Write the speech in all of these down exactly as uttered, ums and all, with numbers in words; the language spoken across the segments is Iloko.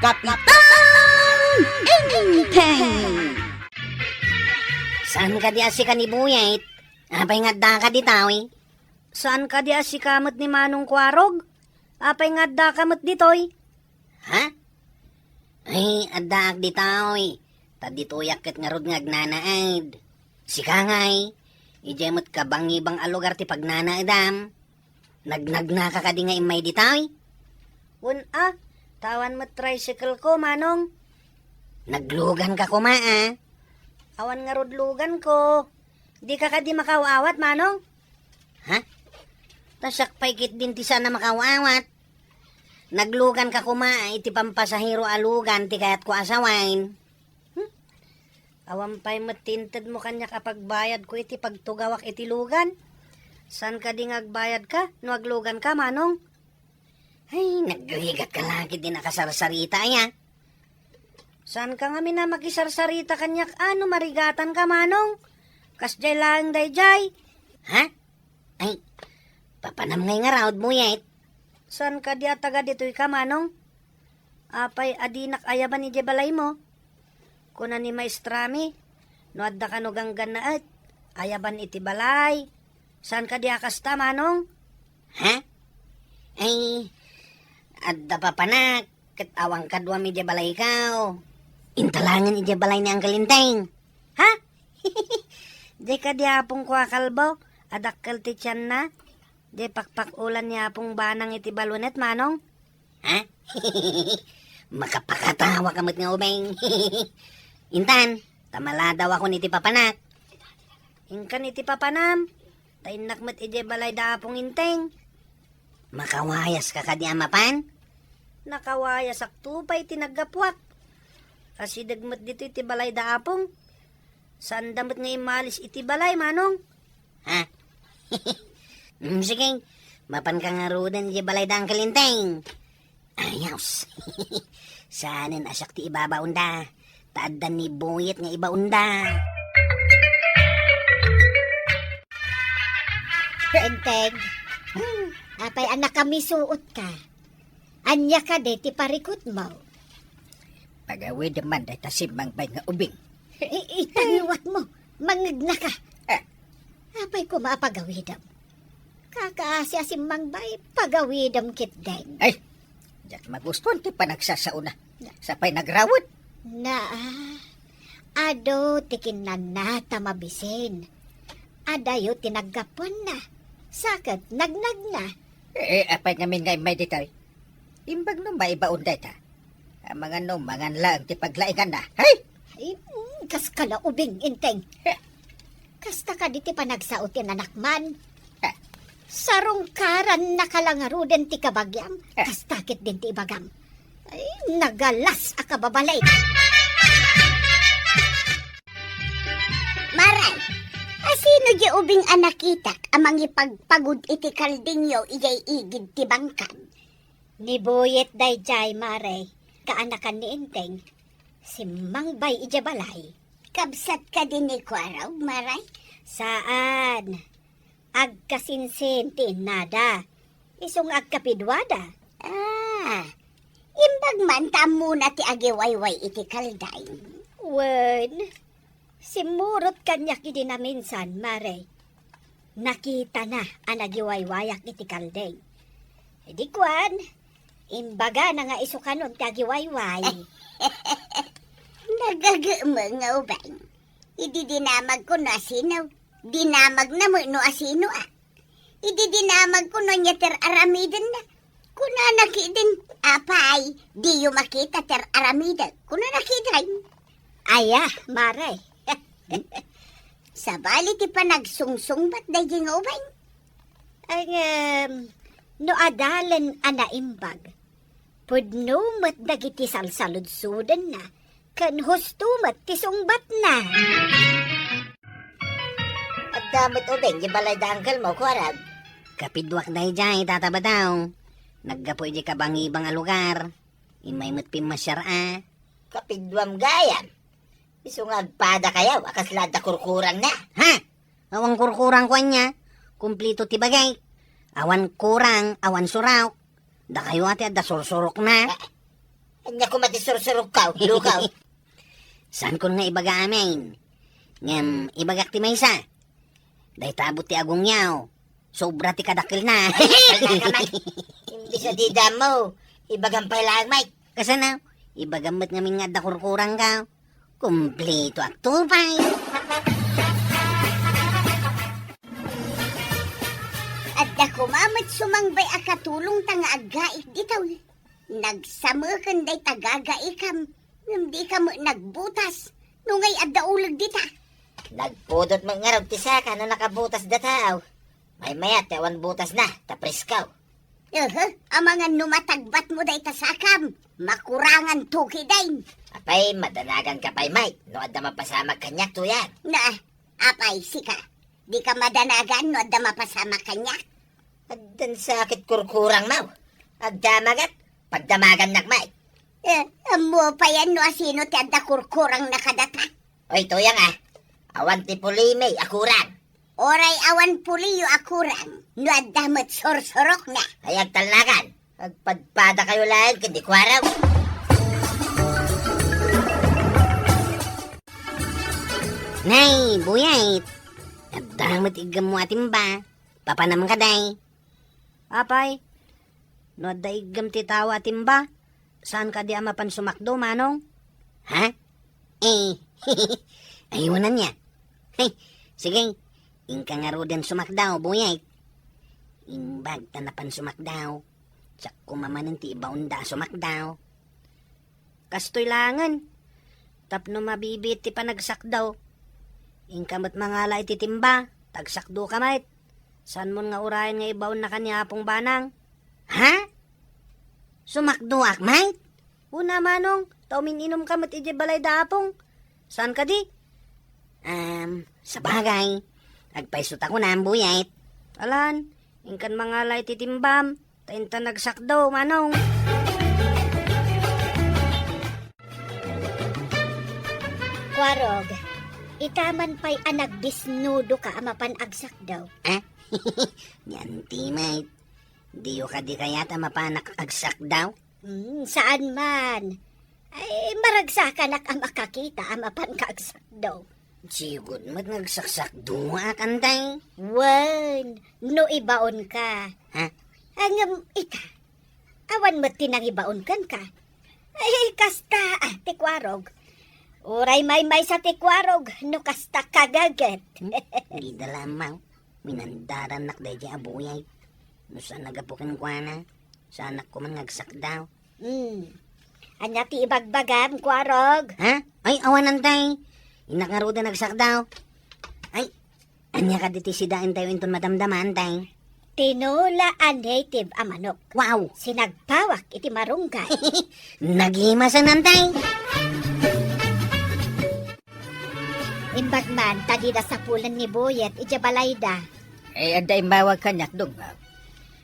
Kapitan Enteng! Saan kadi a sika ni Buyet? Apay nga addaka ditoy? Saan kadi a sika met ni Manong Kuarog? Apay nga addaka met ditoy? Ha? Ay, addaak ditoy. Ta ditoyak ket ngarud nga agnanaed. Sika ngay, idiay met kabangibang a lugar ti pagnanaedam. Nagnagnaka kadi nga immay ditoy? Wen a, ta awan met tricycle ko, Manong. Nagluganka koma, a? Awan ngarud luganko. Dika kadi makaw-awat, Manong? Ha? Ta siak pay ketdin ti saan a makaw-awat. Nagluganka koma iti pampasahero a lugan ti kayatko a sawen. Hmm? Awan pay met ti intedmo kaniak a pagbayadko iti pagtugawak iti lugan. Saan kadi nga agbayadka no agluganka, Manong? Ay, nagrigatka la ketdin a kasarsarita, aya? Saanka ngamin a makisarsarita kaniak a no marigatanka, Manong? Kasdiay laeng daydiay. Ha? Ay, papanam ngay ngarud, Buyet? Saan kadi a taga ditoyka, Manong? Apay a dinak ayaban idiay balaymo? Kuna ni maestrami, no adda kano ganggannaet, ayaban iti balay. Saan kadi a kasta, Manong? Ha? Ay, adda papanak, ket awan kaduam idiay balayko. Intalangen idiay balay ni Uncle Enteng. Ha? Diay kadi apongko a kalbo, a dakkel ti tianna? Diay pakpakulan ni Apong Banang iti balwanet, Manong? Ha? Makapakatawaka met nga ubing. Intan, ta maladawakon iti papanak. Inkan iti papanam, ta innak met idiay balay da Apong Enteng. Makawayaska kadi a mapan? Nakawayasakto pay ti naggapuak. Asideg met ditoy ti balay da Apong. Saanda met nga immalis iti balay, Manong. Ha? Mm, sige. Mapanka ngaruden idiay balay da Uncle Enteng. Ayos. Saanen a siak ti ibabaonda. Ta adda ni Buyet nga ibaonda. Enteng, apay a nakamisuotka? Ania kadi ti parikutmo? Pagawidem man dayta simmangbay nga ubing. I-, italiwatmo, mangegnaka. Eh. Apay koma a pagawidem? Kakaasi a simmangbay, pagawidem ketdin. Ay, diak magustuan ti panagsasaona. Sapay nagrawed. Naa, adu ti kinnanata mabisin. Adayo ti naggapuanna. Sa ket nagnagna. Eh, apay ngamin nga immay ditoy? Imbag no maibaon dayta. Amangan no mangan laeng ti paglainganna. Hay! Ay, mm, kaskala ubing, Enteng. Heh. Kasta kadi ti panagsao ti nanakman. Heh. Sarungkarannaka la ngaruden ti kabagiam. Heh. Kasta ketdin ti ibagam. Ay, nagalas a kababalik. Maray, asino di ubing a nakitak a mangipagpagud iti kaldingyo idiay igid ti bangkag? Ni Buyet daydiay, Mare, kaanakan ni Enteng. Simmangbay idiay balay. Kabsat kadi ni Kuarog, Mare? Saan. Agkasinsin ti innada. Isu nga agkapiduada. Ah, imbag man ta ammona ti agiwayway iti kalding. Wen, simmurot kaniak idi naminsan, Mare. Nakitana a nagiwaywayak iti kalding. Idi kuan, imbagana nga isu kanon ti agiwayway. Nagagemmeng nga ubing. Idi dinamagko no asino, dinamagna met no asino a. Idi dinamagko no ania ti ar-aramidenna. Kunana ketdin, apay, diyo makita ti ar-aramidek. Kunana ketdin. Aya, Mare. Sabali ti panagsungsungbat daydi nga ubing. Ay, ngem, no adalen a naimbag, pudno met dagiti salsaludsodenna, ken husto met ti sungbatna. Adda met ubing di balay da uncle mo, Kuarag? Kapiduak daydiay, Tata Badaw. Naggapu idi kabangibang a lugar. Immay met pimmasiar a. Kapiduam gayam. Isu nga agpada kayaw a kasla adda kurkurangna. Ha? Awan kurkurang ko ania. Kumplito ti bagik. Awan kurang, awan surok. Dakayo a ti adda sursurokna. Ah, Ania koma ti sursurokkaw, lukaw? Saankon nga ibaga amin. Ngem ibagak ti maysa. Dayta abut ti agongyaw. Sobra ti kadakkelna. Ay, kalna ka, Mike. Imbes a didammo, ibagam pay laeng, Mike. Kasano? Ibagam met ngamin nga adda kurkurangka. Kumpletoak to pay. Adda koma met sumangbay a katulongta nga aggaik dita. Nagsameken dayta gagaikam, ngem dika met nagbutas. Nungay adda uleg dita? Nagpudot met ngarud ti saka no nakabutas dataw. Maymayat ti awan butasna, ta presko. Ehe, amangan no matagbatmo dayta sakam, makurangan to ketdin. Apay, madanaganka pay, Mike, no adda mapasamak kaniak, Tuyang. Na, apay, sika, dika madanagan no adda mapasamak kaniak? Addan sakit kurkurangmo. Agdamagak, pagdamagannak, Mike. Eh, ammo payen no asino ti adda kurkurangna kadata? Oy, Tuyang, a. Awan ti pulimi a kurang. Uray awan puliyo a kurang, no adda met sursurokna. Ay, agtalnakan. Agpadpadakayo laeng ken ni Kuarog. Nay, Buyet. Adda met iggammo a timba. Papanam kadi. Apay, no adda iggam ti tao a timba, saan kadi a mapan sumakdo, Manong? Ha? Eh, aywan ania. Hey, sige, inka ngaruden sumakdo, Buyet. Imbag ta napan sumakdo, siak koma manen ti ibaonda a sumakdo. Kastoy laengen, tapno mabibiit ti panagsakdo. Inka met mangala iti timba, ta agsakdoka met. Saanmon nga urayen nga ibaonnaka ni Apong Banang. Ha? Sumakdoak met? Una, Manong, ta umin-inumka met idiay balay da Apong. Saan kadi? Am, sabagay, agpayso ta kunam, Buyet. Alan, inkan mangala iti timbam, ta intan agsakdo, Manong. Kuarog, ita man pay a nagdisnudoka a mapan agsakdo. Ah? Ni Auntie Mike, diyo kadi kayat a mapanak agsakdo? Hmm, saan man. Ay, maragsakanak a makakita a mapanka agsakdo. Sigud met nga agsaksakdoak, Auntie. Wen, no ibaonka. Ha? Ngem ita, awan met ti nangibaon kenka. Ay, kasta, ah, ti Kuarog. Uray maymaysa ti Kuarog, no kasta kagaget. Hmm? Dida lamang. Minandarannak daydiay a Buyet. No saan a gapu kenkuana, saanak koma nga agsakdo. Hmm. Ania ti ibagbagam, Kuarog? Ha? Ay, awan, Auntie. Innak ngaruden agsakdo. Ay, ania kadi ti sidaentayo inton madamdama, Auntie? Tinola a native a manok. Wow! Sinagpawak iti marunggay. Nagimasen, Auntie. Imbag man ta dida sapulen ni Buyet idiay balayda. Eh, adda immawag kaniak, Dunggaw.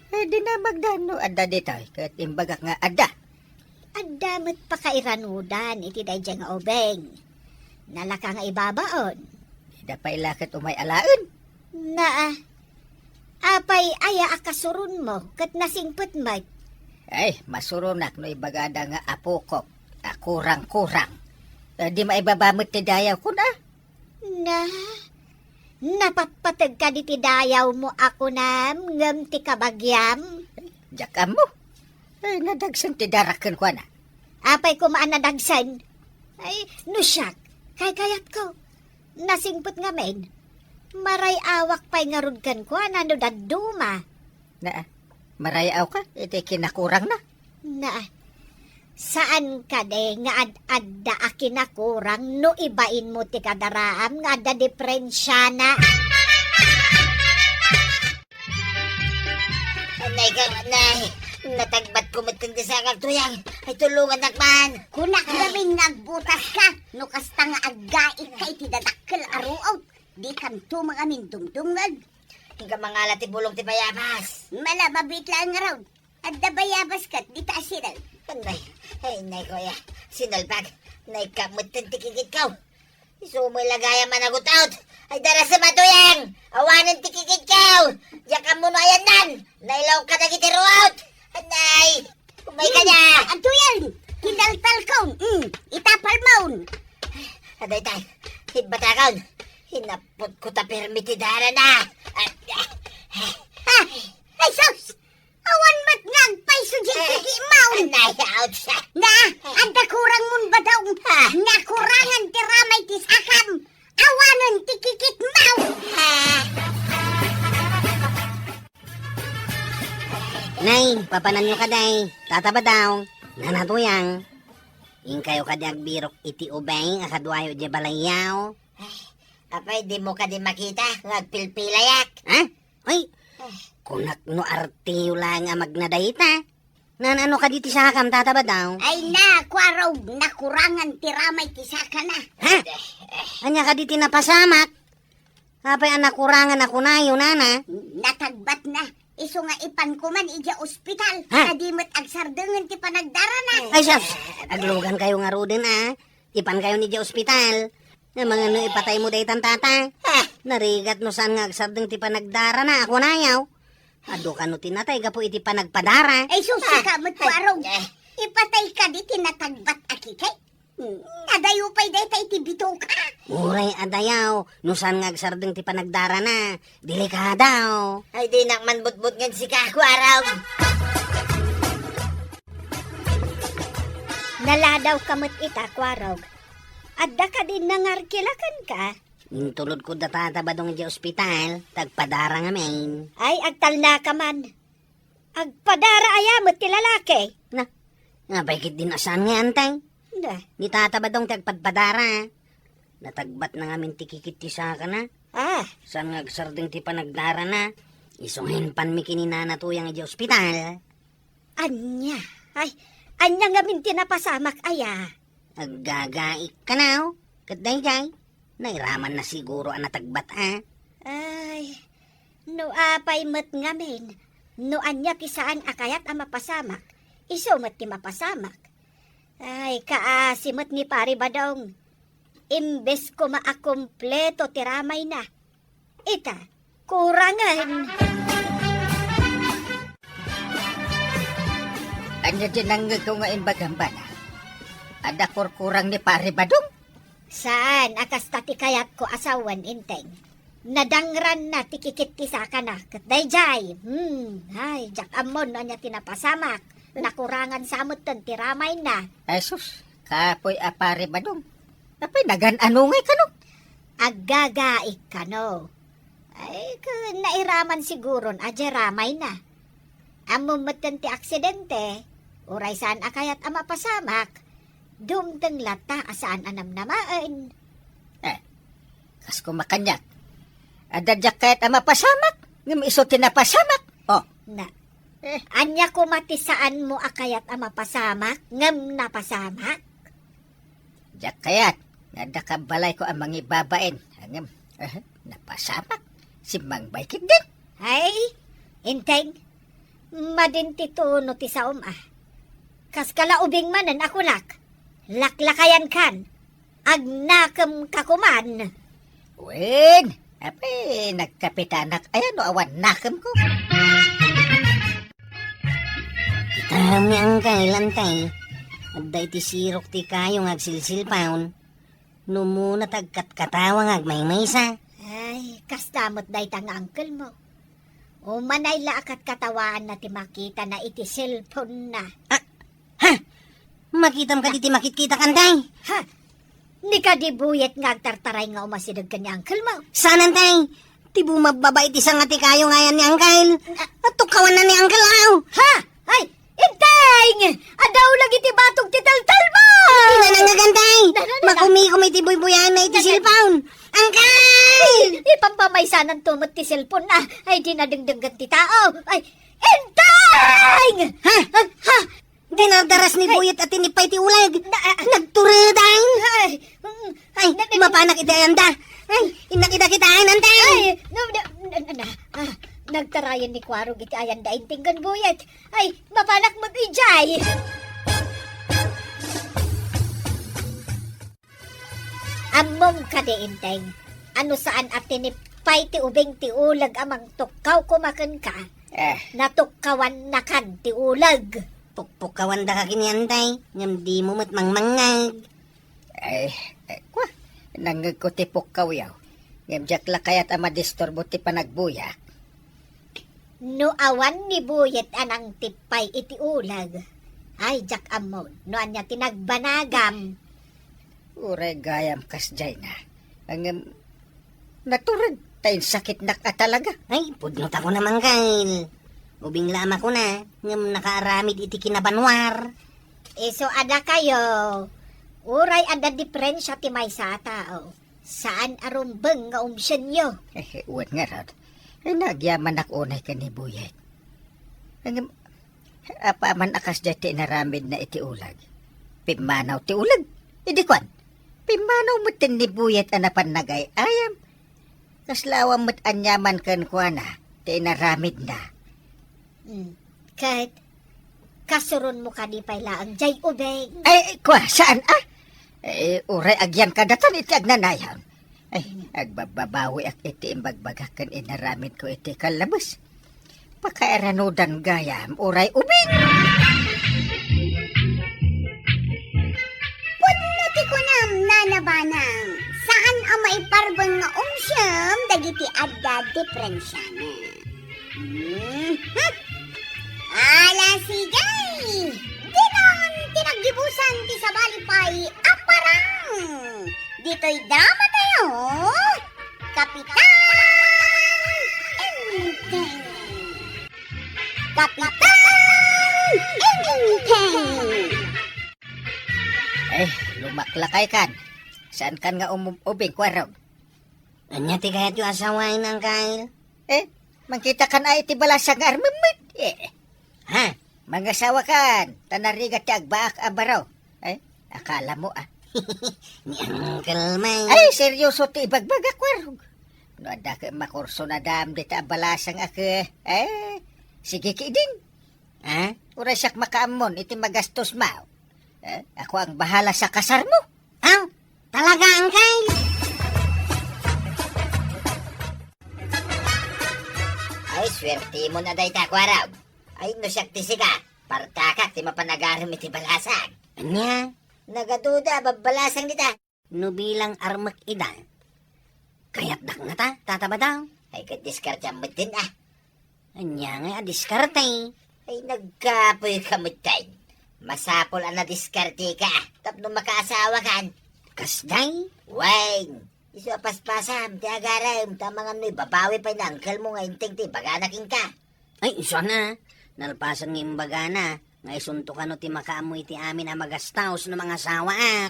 Eh, dinamagda no adda ditoy, ket imbagak nga adda. Adda met pakairanudan iti daydiay nga ubing. Nalaka nga ibabaon. Dida pay la ket umay alaen. Naa. Apay aya a kasuronmo ket nasingpet met? Ay, masuronak no ibagada nga apokok a kurang-kurang. Eh, di maibaba met ti dayawkon, a? Na, napatpateg kadi ti dayawmo a kunam ngem ti kabagiam? Diak ammo. Ay, nadagsen ti darak kenkuana. Apay koma a nadagsen? Ay, no siak, kaykayatko. Nasingpet ngamin. Maray-awak pay ngarud kenkuana no dadduma. Naa, maray-awka iti kinakurangna. Naa, saan kadi nga ad-adda a kinakurang no ibainmo ti kadaraam nga adda diferensiana? Nay, ka, nay, natagbatko met ti sakak, Tuyang. Ay, tulongannak man. Kunak ngamin nga agbutaska, no kasta nga aggaikka iti dadakkel a ruot, dikanto mangamin dumdumngeg. Inka mangala ti bulong ti bayabas. Mala, mabiit laeng ngarud. Adda bayabas ket dita a sideg. Nay, ay, nay, kuya. Sinalbag. Nay, kametten ti kikitko. Isu met la gayam a nagut-ot. Ay, darasem a Tuyang! Awanen ti kikitko! Diak ammo no ayanna! Nailawka dagiti ruot! Nay! Umay kaniak! Adu yan! Kinal-, Dayta, ti batakon. Hinapot ko ta permi ti darana. Ah, ah, ah. Ay, sus! Awan met nga agpayso diay kikitmo. Anay, ouch. Na, adda kurangmon, Badong. Ah. Nakurangan ti ramay ti sakam. Awanen ti kikitmo. Ah. Nay, papananyo kadi, Tata Badong, Nana Tuyang. Inkayo kadi agbirok iti ubing a kaduayo idiay balayyo? Ay, apay, dimo kadi makita nga agpilpilayak? Ha? Ay, kunak no arteyo laeng a magna dayta. Naan-ano kadi ti sakam, Tata Badong? Ay na, Kuarog, nakurangan ti ramay ti sakana. Ha? Ania kadi ti napasamak? Apay a nakurangan a kunayo, Nana? Natagbatna. Isu nga ipanko man idiay ospital. Ha? Ta di met agsardengen ti panagdarana. Ay, sus! Aglugankayo ngaruden, a. Ipankayon idiay ospital. Amangan no ipataymo daytan, Tata. Ah. Narigat no saan nga agsardeng ti panagdarana a kunayo. Adu kano ti natay gapu iti panagpadara. Ay, sus, sika met, Kuarog. Ah. Ipatay kadi ti natagbat a kikit? Hmm, adayo pay dayta iti bitoka. Uray adayo, no saan nga agsardeng ti panagdarana. Delikado. Ay, dinak man butbutngen sika, Kuarog. Naladawka met ita, Kuarog. Adda kadi nangarkila kenka? Intulodko da Tata Badong idiay ospital, ta agpadara ngamin. Ay, agtalnaka man. Agpadara aya met ti lalaki? Na, apay ketdin a saan nga, Antay? Na. Ni Tata Badong ti agpadpadara. Natagbatna ngamin ti kikit ti sakana. Ah. Saan nga agsardeng ti panagdarana. Isu nga impanmi ken ni Nana Tuyang idiay ospital. Ania? Ay, ania ngamin ti napasamak aya? Aggagaik kano? Ket daydiay, nairamanna siguro a natagbat a. Ay, no apay met ngamin, no ania ti saan a kayat a mapasamak, isu met ti mapasamak. Ay, kaasi met ni Pari Badong. Imbes koma a kompleto ti ramayna, ita, kurangen. Ania ti nangngegko nga imbagam, bana? Adda kurkurang ni Pari Badong? Saan a kasta ti kayatko a sawen, Inteng. Nadangranna ti kikit ti sakana, ket daydiay. Hmm, ay, diak ammo no ania ti napasamak. Nakurangan sa metten ti ramayna. Ay, sus, kapoy a Pari Badong. Apay, nagan-ano ngay kano? Aggagaik kano. Ay, ket nairaman siguron a diay ramayna. Ammom metten ti aksidente, uray saan a kayat a mapasamak, dumteng latta a saan a namnamaen. Eh, kas koma kaniak, adda diak kayat a mapasamak, ngem isu ti napasamak. Oh. Na, eh, ania koma ti saanmo a kayat a mapasamak, ngem napasamak? Diak kayat nga adda kabalayko a mangibabain, ngem, eh, napasamak. Simmangbay ketdin. Ay, Inteng, madin ti tono ti saom a. Kas kalaubing manen a kunak, laklakayankan, agnakemka koman. Wen, apay, nagkapitanak aya no awan nakemko? Itam ni Angkel, Antay. Adda iti sirok ti kayo nga agsilsilpaon. No muna ta agkatkatawa nga agmaymaysa. Ay, kasta met dayta nga angkelmo. Umanay la a katkatawaanna ti makitana iti cellphone-na. Ah, ha? Makitam kadi ti makitkitak, Antay? Ha? Ni kadi Buyet nga agtartaray nga umasideg ken ni angkelmo? Saan, Antay? Ti bumabbaba iti sanga ti kayo nga ayan ni Angkel. Ah. Tukkawanna ni Angkel, aw. Ha? Ay, Inteng! Adda ulag iti batog ti taltalmo! Di na nangagantay! Na, na, na, na. Makumikom iti buybuyaenna iti cellphone. Angkel! Ipampamaysananto met ti cellphone-na. Ay, di nadengdenggen ti tao. Ay, Inteng! Ha? Ah, ha? Dinardaras ni Buyet a tinipay ti uleg. Na, ah, ah. Nagturedan. Ay, mm, Ay, na, na, mapanak iti ayanda. Ay, innak ida kitaen, Antay. Ay, na, na, na, na, ah, nagtarayan ni Kuarog iti ayanda, Inteng ken Buyet. Ay, mapanak met idiay. Ammom kadi, Inteng, a no saan a tinipay ti ubing ti uleg a mangtukkaw koma kenka, eh, natukkawannakan ti uleg. Pukpukkawandaka ken ni Antay, ngem dimo met mangmangngeg. Ay, ay, kwa, Nangngegko ti pukkawyo. Ngem diak la kayat a madisturbo ti panagbuyak. No awan ni Buyet a nangtippay iti uleg, ay, diak ammo no ania ti nagbanagam. Uray gayam kasdiay na. Ngem natureg ta insakitnak a talaga. Ay, pudno ta kunam, Angkel. Ubing la a makuna, ngem nakaaramid iti kinabanwar. Isu a dakayo, uray adda diferensia ti maysa a tao, saan a rumbeng nga umsienyo. Eh, wen ngarud. Ay, nagyamanak unay ken ni Buyet. Ngem, apaman a kasdiay ti inaramidna iti uleg. Pimmanaw ti uleg. Idi kuan, pimmanaw metten ni Buyet a napan nagay-ayam. Kasla awan met aniaman kenkuana ti inaramidna. Hmm. Ket, kasuronmo kadi pay laeng diay ubing? Ay, kua, saan a? Eh, uray agyan kadatan iti agnanayon. Ay, agbabbabawiak iti imbagbagak ken inaramidko iti kallabes. Pakairanudan gayam, uray ubing! Pudno ti kunam, Nana Banang, saan a maiparbeng nga umsiem dagiti adda diferensiana. Mhm. Ala, sige! Diton ti naggibusan ti sabali pay a parang! Ditoy drama tayo, Kapitan Enteng! Kapitan Enteng! Eh, lumaklakay kan. Saan kan nga umubing, Kuarog? Ania ti kayatyo a sawaen, Angkel? Eh, mangkita kan a iti balasang nga armemmet. Eh. Ha? Mangasawa kan, ta narigat ti agbaak a baro. Eh, akala mo, ah. Ni Angkel man. Ay, seryoso ti ibagbagak, Kuarog. No adda ket makurso na dam dita a balasang a ke, eh, sige ki din. Ha? Uray siak makaammon iti magastos mo. Eh, ako ang bahala sa kasar mo. Aw, talaga, Angkel? Ay, swerte mo na dayta, Kuarog. Ay, no siak ti sika, partakak ti mapan agaram iti balasang. Ania? Nagaduda, babbalasang dita. No bilang armek ida, kayatdak ngata, Tata Badang? Ay, ket diskarteam metten, ah. Ania ngay a diskarte? Ay, nagkapoy ka metten. Masapul a nadiskarte ka, ah, tapno makaasawa kan. Kasdiay? Wen, isu a paspasam ti agarem, ta amangan no ibabawi pay ni angkel mo nga integ ti ibagana kenka. Ay, isu a, nalpasen nga imbagana, nga isunto kano ti makaammo iti amin a magastaos no mangasawaak.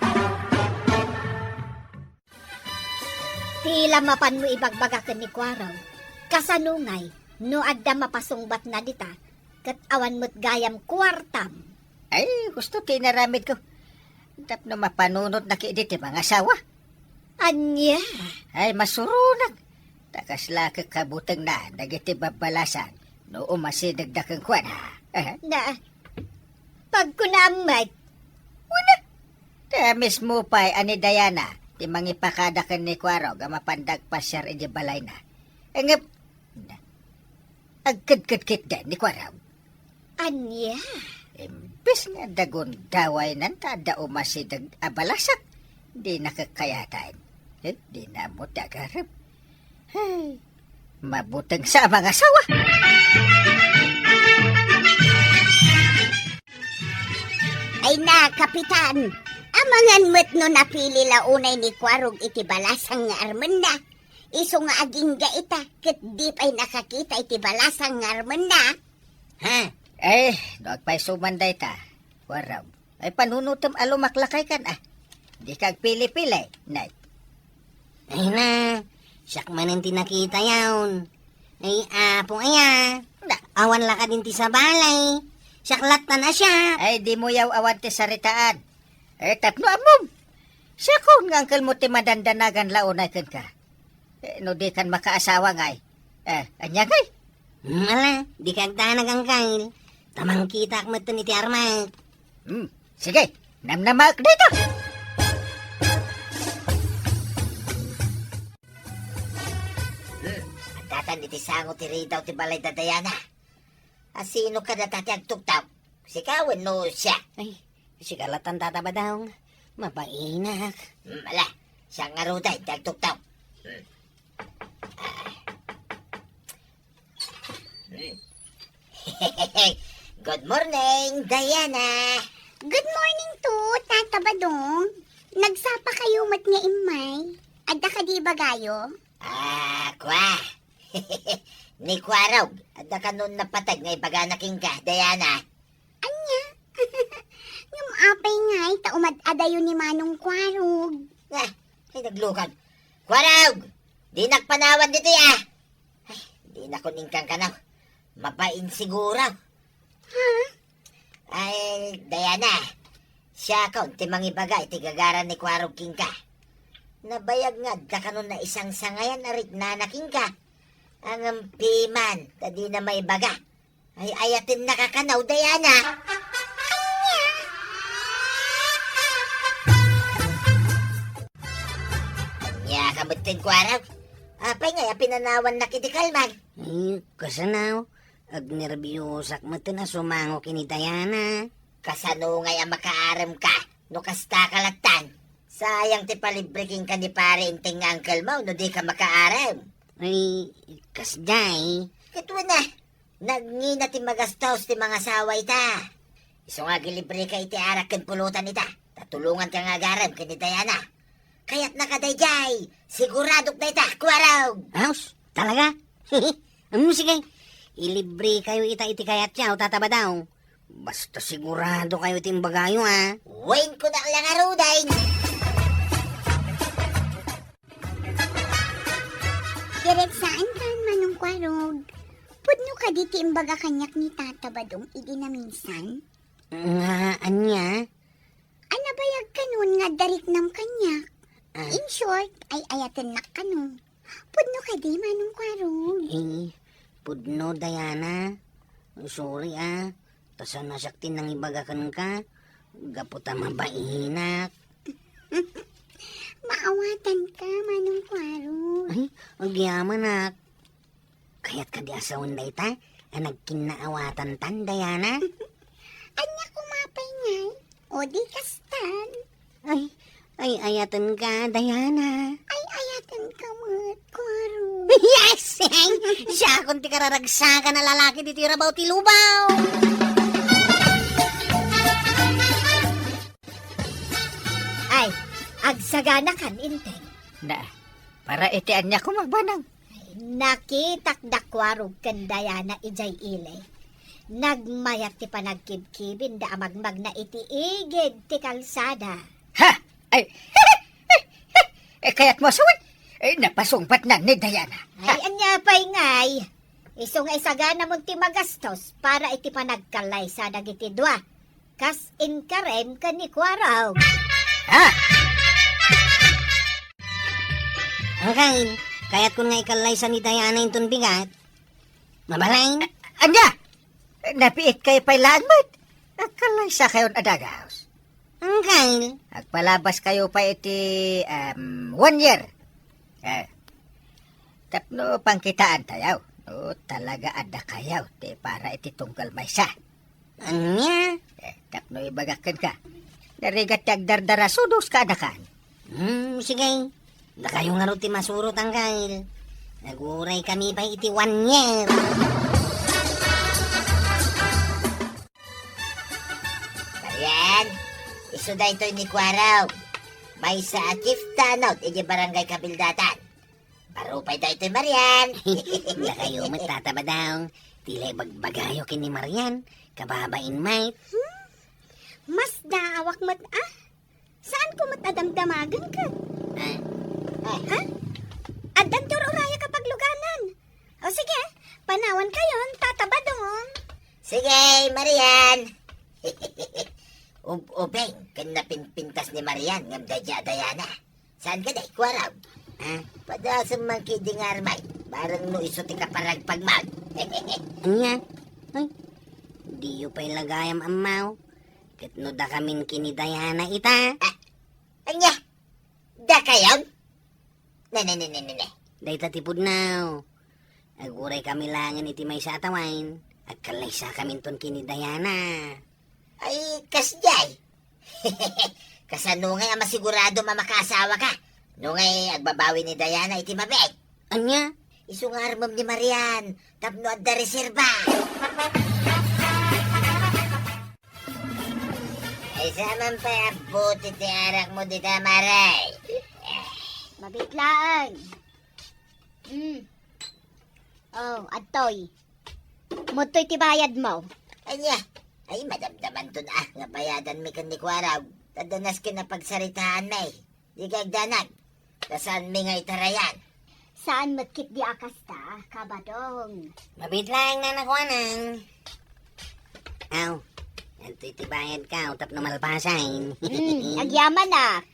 Ti la mapanmo ibagbaga ken ni Kuarog, kasano ngay no adda mapasungbatna dita, ket awan met gayam kuartam? Ay, husto ti inaramidko. Tapno mapanunotna ketdi ti mangasawa. Ania? Ay, masuronak. Ta kasla kakabutengna dagiti babbalasang no umasidegda kenkuana. Eh? Na, pagkunaam met. Wen a, ta mismo pay a ni Diana ti mangipakada ken ni Kuarog a mapanda agpasiar iti balayna. Ngem, na, agkedkedkitdi ni Kuarog. Ania? Imbes nga dagundawaynan ta adda umasideg a balasak, dina kakkayatan. Eh, dina ammo ti agarem. Hey, mabuteng sa a mangasawa. Ay na, Kapitan! Amangan met no napili la unay ni Kuarog iti balasang nga armenna. Isu nga agingga ita, ket di pay nakakita iti balasang nga armenna. Ha? Eh, no agpayso man dayta, Kuarog. Ay, panunutem a lumaklakay kan, ah. Dika agpili-pili, Nay. Ay na, siak manen ti nakitayon. Ay, apo aya. Na. Awan la kadin ti sabali. Siak lattan a siak. Ay, dimo yaw awan ti saritaan. Eh, tapno ammom. Siakon nga angkelmo ti madandanagan la unay kenka. Eh, no dikan makaasawa ngay. Eh, ania ngay? Hmm, ala, dika agdanag, angkel. Ta mangkitaak metten iti armek. Hmm, sige, namnamaek dayta. Addatan iti sango ti ridaw ti balay da Diana. A sino kadata ti agtuktok? Sika wenno siak? Ay, sika lattan, Tata Badong. Mabainak. Hmm, ala, Siak ngaruden ti agtuktok. Good morning, Diana. Good morning to, Tata Badong. Nagsapa kayo met nga immay. Adda kadi ibagayo? Ah, kua. Ni Kuarog, adda kanon napateg nga ibagana kenka, Diana. Ania? Ngem apay ngay ta umad-adayo ni Manong Kuarog? Ah, ay, naglukad. Kuarog! Dinak panawan ditoy, ah! Ay, dinakon inkang kanaw. Mabain siguro. Ha? Ay, Diana, siakon ti mangibaga iti gagaran ni Kuarog kenka. Nabayag nga adda kanon naisangsangayan a riknana kenka. Ngem piman, ta dina maibaga. Ay, ayatennaka kanaw, Diana. Ania ka metten, Kuarog? Apay ngay a pinanawannak iti kalman? Eh, kasano? Agnerbiosak metten a sumango ken ni Diana. Kasano ngay a makaaremka no kasta ka lattan? Sayang ti palibre kenka ni Pare Enteng nga angkelmo no dika makaarem. Ay, kasdiay. Ket wen a, nagngina ti magastos ti mangasawa ita. Isu nga agilibreka iti arak ken pulutan ita, ta tulonganka nga agarem ken ni Diana. Kayatnaka daydiay, siguradok dayta, Kuarog! Aos, talaga? Am, sige. Ilibrekayo ita iti kayatyo, Tata Badong. Basta siguradokayo iti imbagayo, a. Wen, kunak la ngaruden. Diretsaankan, Manong Kuarog. Pudno kadi ti imbaga kaniak ni Tata Badong idi naminsan? Nga ania? A, nabayag kanon nga adda riknam kaniak. Ah. In short, ay-ayatennak kano. Pudno kadi, Manong Kuarog? Eh, pudno, Diana. Sorry, a. Ta saan a siak ti nangibaga kenka. Gapu ta mabainak. Maawatanka, Manong Kuarog. Ay, agyamanak. Kayat kadi a sawen dayta a nagkinnaawatantan, Diana? Ania koma pay ngay? O di kastan. Ay, ay-ayatenka, Diana. Ay-ayatenka met, Kuarog. Yes! Siakon ti kararagsakan a lalaki ditoy rabaw ti lubong. Ay, agsaganakan, Enteng. Na, para iti ania koma, Banang? Nakitak da Kuarog ken Diana idiay ili. Nagmayat ti panagkibkibinda a magmagna iti igid ti kalsada. Ha! Ay! Eh, kayatmo a sawen? Eh, napasungbatnan ni Diana. Ay, ania pay ngay? Isu nga isaganamon ti magastos para iti panagkallaysa dagiti dua. Kas inkarem ken ni Kuarog. Ha? Angkel, kayatkon nga ikallaysa ni Diana inton bigat. Mabalin? Ania? Napiitkayo pay laeng met. Agkallaysakayon a dagus. Angkel. Agpalabaskayo pay iti, em, one year. Eh, tapno pangkitaantayo no talaga a dakayo ti para iti tunggal maysa. Ania? Eh, tapno ibagak kenka, narigat ti agdardara, sudos ka adakan. Hmm, sige. Dakayo ngarud ti masurot, angkel. Aguraykami pay iti one year. Marian, isu daytoy ni Kuarog. Maysa a chief tanod iti Barangay Kabildatan. Baro pay daytoy, Marian. Dakayo met, Tata Badong. Ti la ibagbagayo ken ni Marian, kababain met. Hmm? Masdaawak met, a? Saanko met a damdamagen ket? Ah. Ah. Ha? Addan ti ur-urayek a pagluganan. O sige, panawankayon, Tata Badong. Sige, Marian. Ub-ubing ken napinpintas ni Marian ngem daydiay a Diana. Saan ka, day, Kuarog? Ha? Padasem man kidi nga armay, bareng no isu ti kaparagpagmo. Ania? Ay, diyo pay la gayam ammo. Ket no dakamin ken ni Diana ita? Ah, ania? Dakayon? Ne, ne, ne, ne, ne, ne. Dayta ti pudno. Aguraykami laengen iti maysa a tawen. Agkallaysakaminton ken ni Diana. Ay, kasdiay. Kasano ngay a masiguradom a makaasawaka? No ngay, agbabawi ni Diana iti mabiit. Ania? Isu nga armem ni Marian, tapno adda reserba. Ay, sa man pay abot iti arakmo dita, Mare. Mabiit laeng. Mm. Oh, adtoy. Mudtoy ti bayadmo. Ania? Ay, madamdamanton a nga bayadanmi ken ni Kuarog. Taddanas ken napagsaritaanmi. Dika agdanag. Kasaanmi nga itarayan. Saan met ketdi a kasta, Kabadong? Mabiit laeng, Nana Kuanang. Aw, adtoy ti bayadko tapno malpasen. Hmm, agyamanak.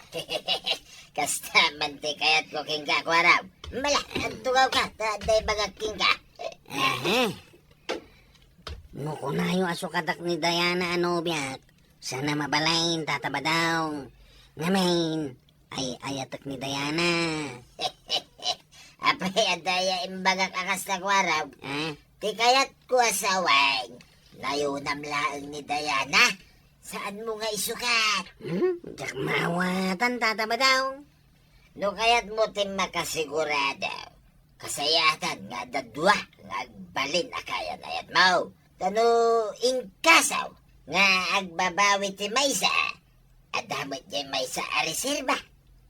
Kasta man ti kayatko kenka, Kuarog. Mala, agtugawka, ta adda ibagak kenka. Aha. No kunayo a sukatak ni Diana a nobiak, saan a mabalin, Tata Badong. Ngamin, ay-ayatek ni Diana. Apay, adda aya imbagak a kasta, Kuarog? Ah? Ti kayatko a sawen, nayonam laeng ni Diana. Saanmo nga isukat? Hmm? Diak maawatan, Tata Badong. No kayatmo ti makasigurado, kasayaatan nga adda dua nga agbalin a kayat-ayatmo. Ta no inkaso nga agbabawi ti maysa, adda met diay maysa a reserba.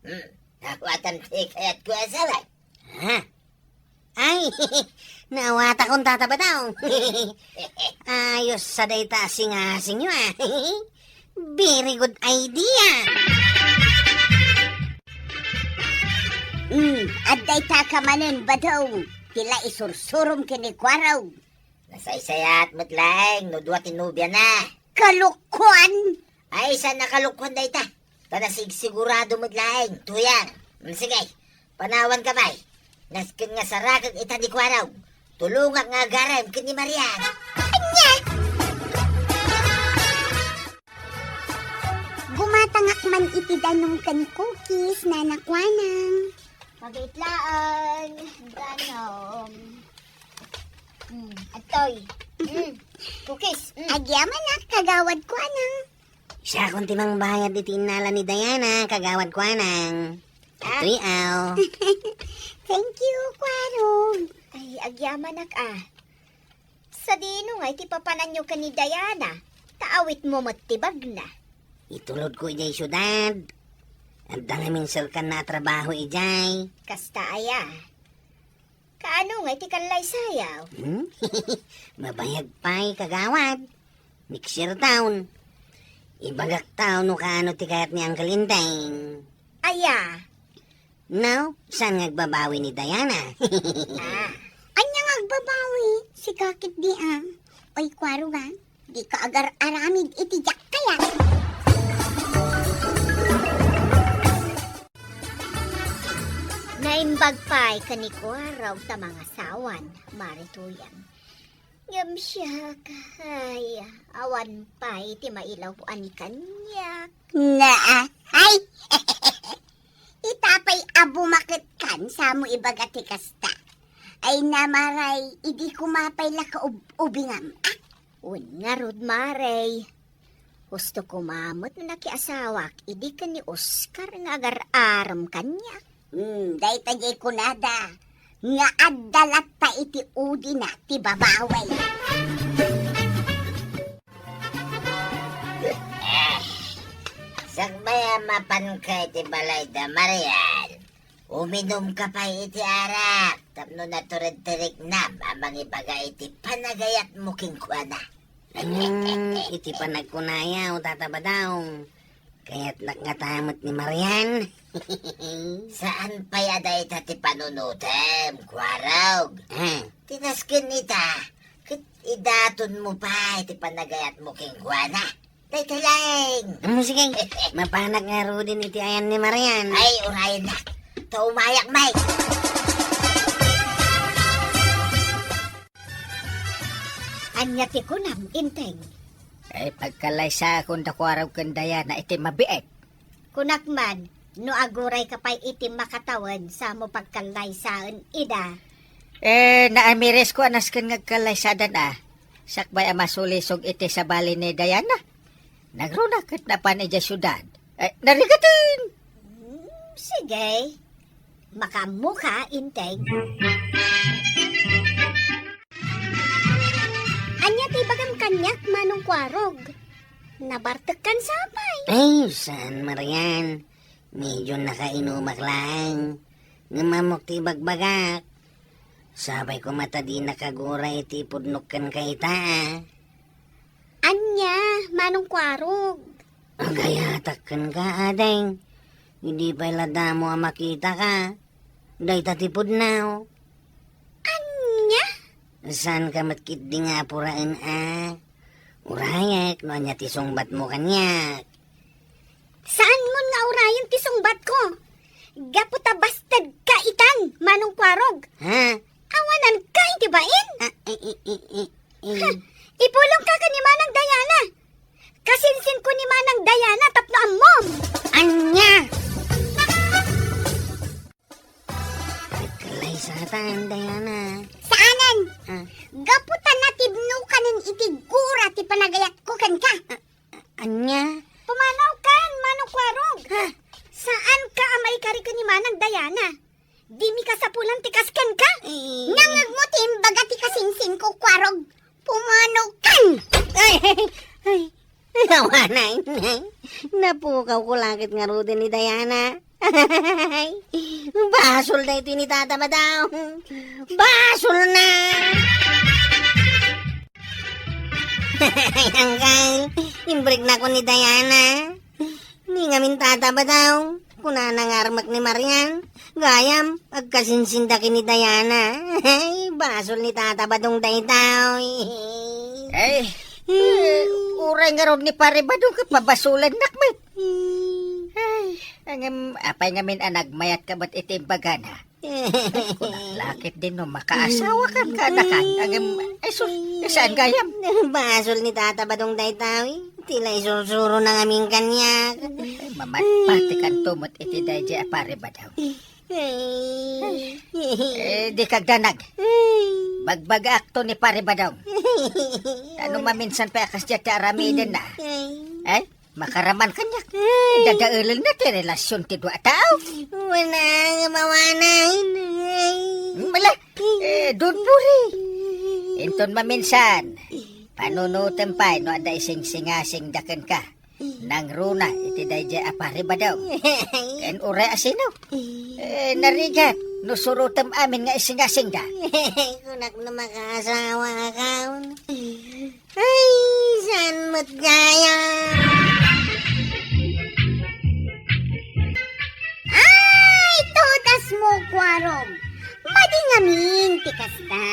Hmm, awatam ti kayatko a sawen. Ha? Ay, naawatakon, Tata Badong. Ayos sa dayta a singasingyo, ah. Very good idea. Hmm, adda ita ka manen, Badong. Ti la isursurom ken ni Kuarog. Nasaysayaat met laeng no dua ti nobiana. Kalokoan! Ay, saan a kalokoan dayta? Ta nasigsigurado met laeng, tuyang. Mm, sige, panawanka pay. Nasken nga sarakek ita ni Kuarog. Tulongak nga agarem ken ni Marian. Ania? Gumatangak man iti danum ken cookies, Nana Kuanang. Mabiit laeng, danum. Hmm, adtoy. Hmm, cookies. Hmm. Agyamanak, Kagawad Kuanang. Siakon ti mangbayad iti innala ni Diana, Kagawad Kuanang. Ah. Adtoy, aw. Thank you, Kuarog. Ay, agyamanak, ah. Sadino ngay ti papananyo ken ni Diana? Ta awitmo met ti bagna. Itulodko idiay siudad. Adda ngamin serkanna a trabaho idiay. Kasta aya? Kaano ngay ti kallaysayaw? Hmm? Mabayag pay, Kagawad. Next year taon. Ibagak taon no kaano ti kayat ni Uncle Enteng. Aya? No, saan nga agbabawi ni Diana? Ah. Ania nga agbabawi? Sika ketdi, ah. Oy, Kuarog, ah. Dika agar-aramid iti diak kayat. Naimbag pay ken ni Kuarog ta mangasawan, Mare Tuyang. Ngem siak, ay, awan pay ti mailawan kaniak. Naa, ay! Ita pay a bumaketkan, samo ibaga ti kasta. Ay, Nana Mare, idi koma pay la kaub-ubingam, ah? Wen ngarud, Mare. Husto koma met no nakiasawak idi ken ni Oscar nga agar-arem kaniak. Hmm, dayta diay kunada nga adda latta iti udina ti babawi. Ah, sakbay a mapanka iti balayda, Marian, uminumka pay iti arak tapno naturedteriknam a mangibaga iti panagayatmo kenkuana. Hmm, iti panagkunayo, Tata Badong, kayatnak ngata met ni Marian. Saan pay a dayta ti panunotem, Kuarog. Ah. Ti nasken ita, ket idatonmo pay ti panagayatmo kenkuana. Dayta laeng. Hmm, sige, mapanak ngaruden iti ayan ni Marian. Ay, urayennak. Ta umayak, Mike. Ania ti kunam, Enteng? Ay, pagkallaysaakon da Kuarog ken Diana iti mabiit. Kunak man, no agurayka pay iti makatawen, samo pagkallaysaen ida. Eh, naamirisko a nasken nga agkallaysadan a. Sakbay a masulisog iti sabali ni Diana. Nagruna ket napan idiay siudad. Eh, narigaten! Hmm, sige. Makaammoka, Enteng. Ania ti ibagam kaniak, Manong Kuarog? Nabartekkan sapay. Ay, saan, Marian. Medyo nakainumak laeng. Ngem ammok ti ibagbagak. Sapay koma ta di nakagura iti pudnok kenka ita, a. Ania, Manong Kuarog? Agayatak kenka, ading. Idi pay la damo a makitaka. Dayta ti pudno. Ania? Saanka met ketdi nga apuraen, a. Urayek no ania ti sungbatmo kaniak. Saanmon nga urayen ti sungbatko? Gapu ta bastedka itan, Manong Kuarog. Ha? Awananka iti bain? Ah, eh, eh, eh, eh, eh. Ha, ipulongka ken ni Manang Diana. Kasinsinko ni Manang Diana tapno ammom. Ania? Agkalay satan, Diana. Saanen? Ah. Gapu ta natibnokanen iti gura ti panagayatko kenka. Ah, ania? Pumanawkan, Manong Kuarog. Ha? Saanka a maikari ken ni Manang Diana. Dimi kasapulan ti kas kenka. Eh. Nangngegmo ti imbaga ti kasinsinko, Kuarog. Pumanawkan. Ay, ay, ay. Awanen, ay. Napukawko la ket ngaruden ni Diana. Basol daytoy ni Tata Badong. Basolna. Anggal, imbriknakon ni Diana. Ni ngamin Tata Badong. Kunana nga armek ni Marian. Gayam, agkasinsinda ken ni Diana. Ay, basol ni Tata Badong daytoy. Ay, eh, uray ngarud ni Pare Badong ket pabasolennak met. Ay, ngem, apay ngamin a nagmayatka met iti imbagana? Kunak la ketdin no makaasawakan kadakan. Ngem, ay sus, saan gayam? Basol ni Tata Badong daytoy. Ti la isursurona ngamin kaniak. Ay, mamatpatikanto met iti daydiay a Pare Badong. Ay. Eh, dika agdanag. Ay. Bagbagaakto ni Pare Badong. Ano maminsan pay a kasdiay ti aramidenna? Ay. Eh? Makaraman kaniak. Ay. Dadaelenna ti relasion ti dua a tao. Wala nga mawanan. Ay. Mala. Eh, don't worry. Inton maminsan, panunotem pay no adda isingsingasingda kenka. Nangruna iti daydiay a Pare Badong. Ken uray a sino? Eh, narigat no surotem amin nga isingasingda. Kunak no makaasawaakon. Ay, saan met gayam? Ay, tutasmo, Kuarog. Madi ngamin ti kasta.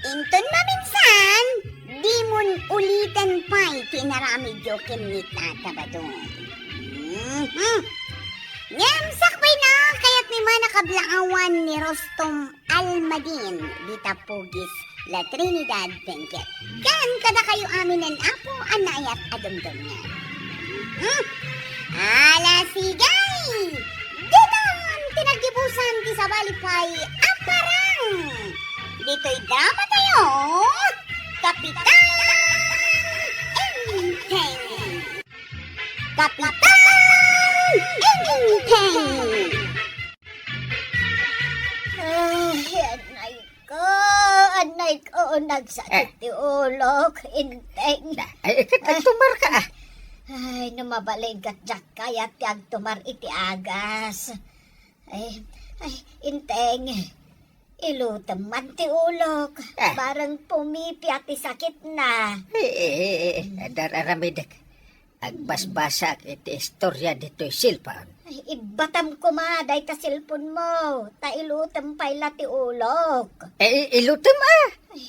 Inton maminsan, dimon uliten pay ti inaramidyo ken ni Tata Badong. Mhm. Ngem sakbayna, kayatmi man a kablaawan ni Rustom Almadin, dita Pugis, La Trinidad, Benguet. Ken kadakayo aminen, Apo, a naayat a dumdumngeg. Hmm? Ala, sige! Daytoy ti naggibusan ti sabali pay a parang. Ditoy drama tayo, Kapitan Enteng. Kapitan Enteng. Ay, anay ko, anay ko, nagsakit ti ulok, Enteng. Na, ay, ikat agtumar ka, ah. Ay, no mabalin ket diak kayat ti agtumar iti agas. Ay, ay, Enteng, ilutem man ti ulok. Ah. Bareng pumipia ti sakitna. Eh, eh, eh, eh, adar-aramidek. Agbasbasaak iti istorya ditoy cellphone. Ay, ibbatam koma dayta cellphone mo, ta ilutem pay la ti ulok. Eh, i-, ilutem, ah. Ay,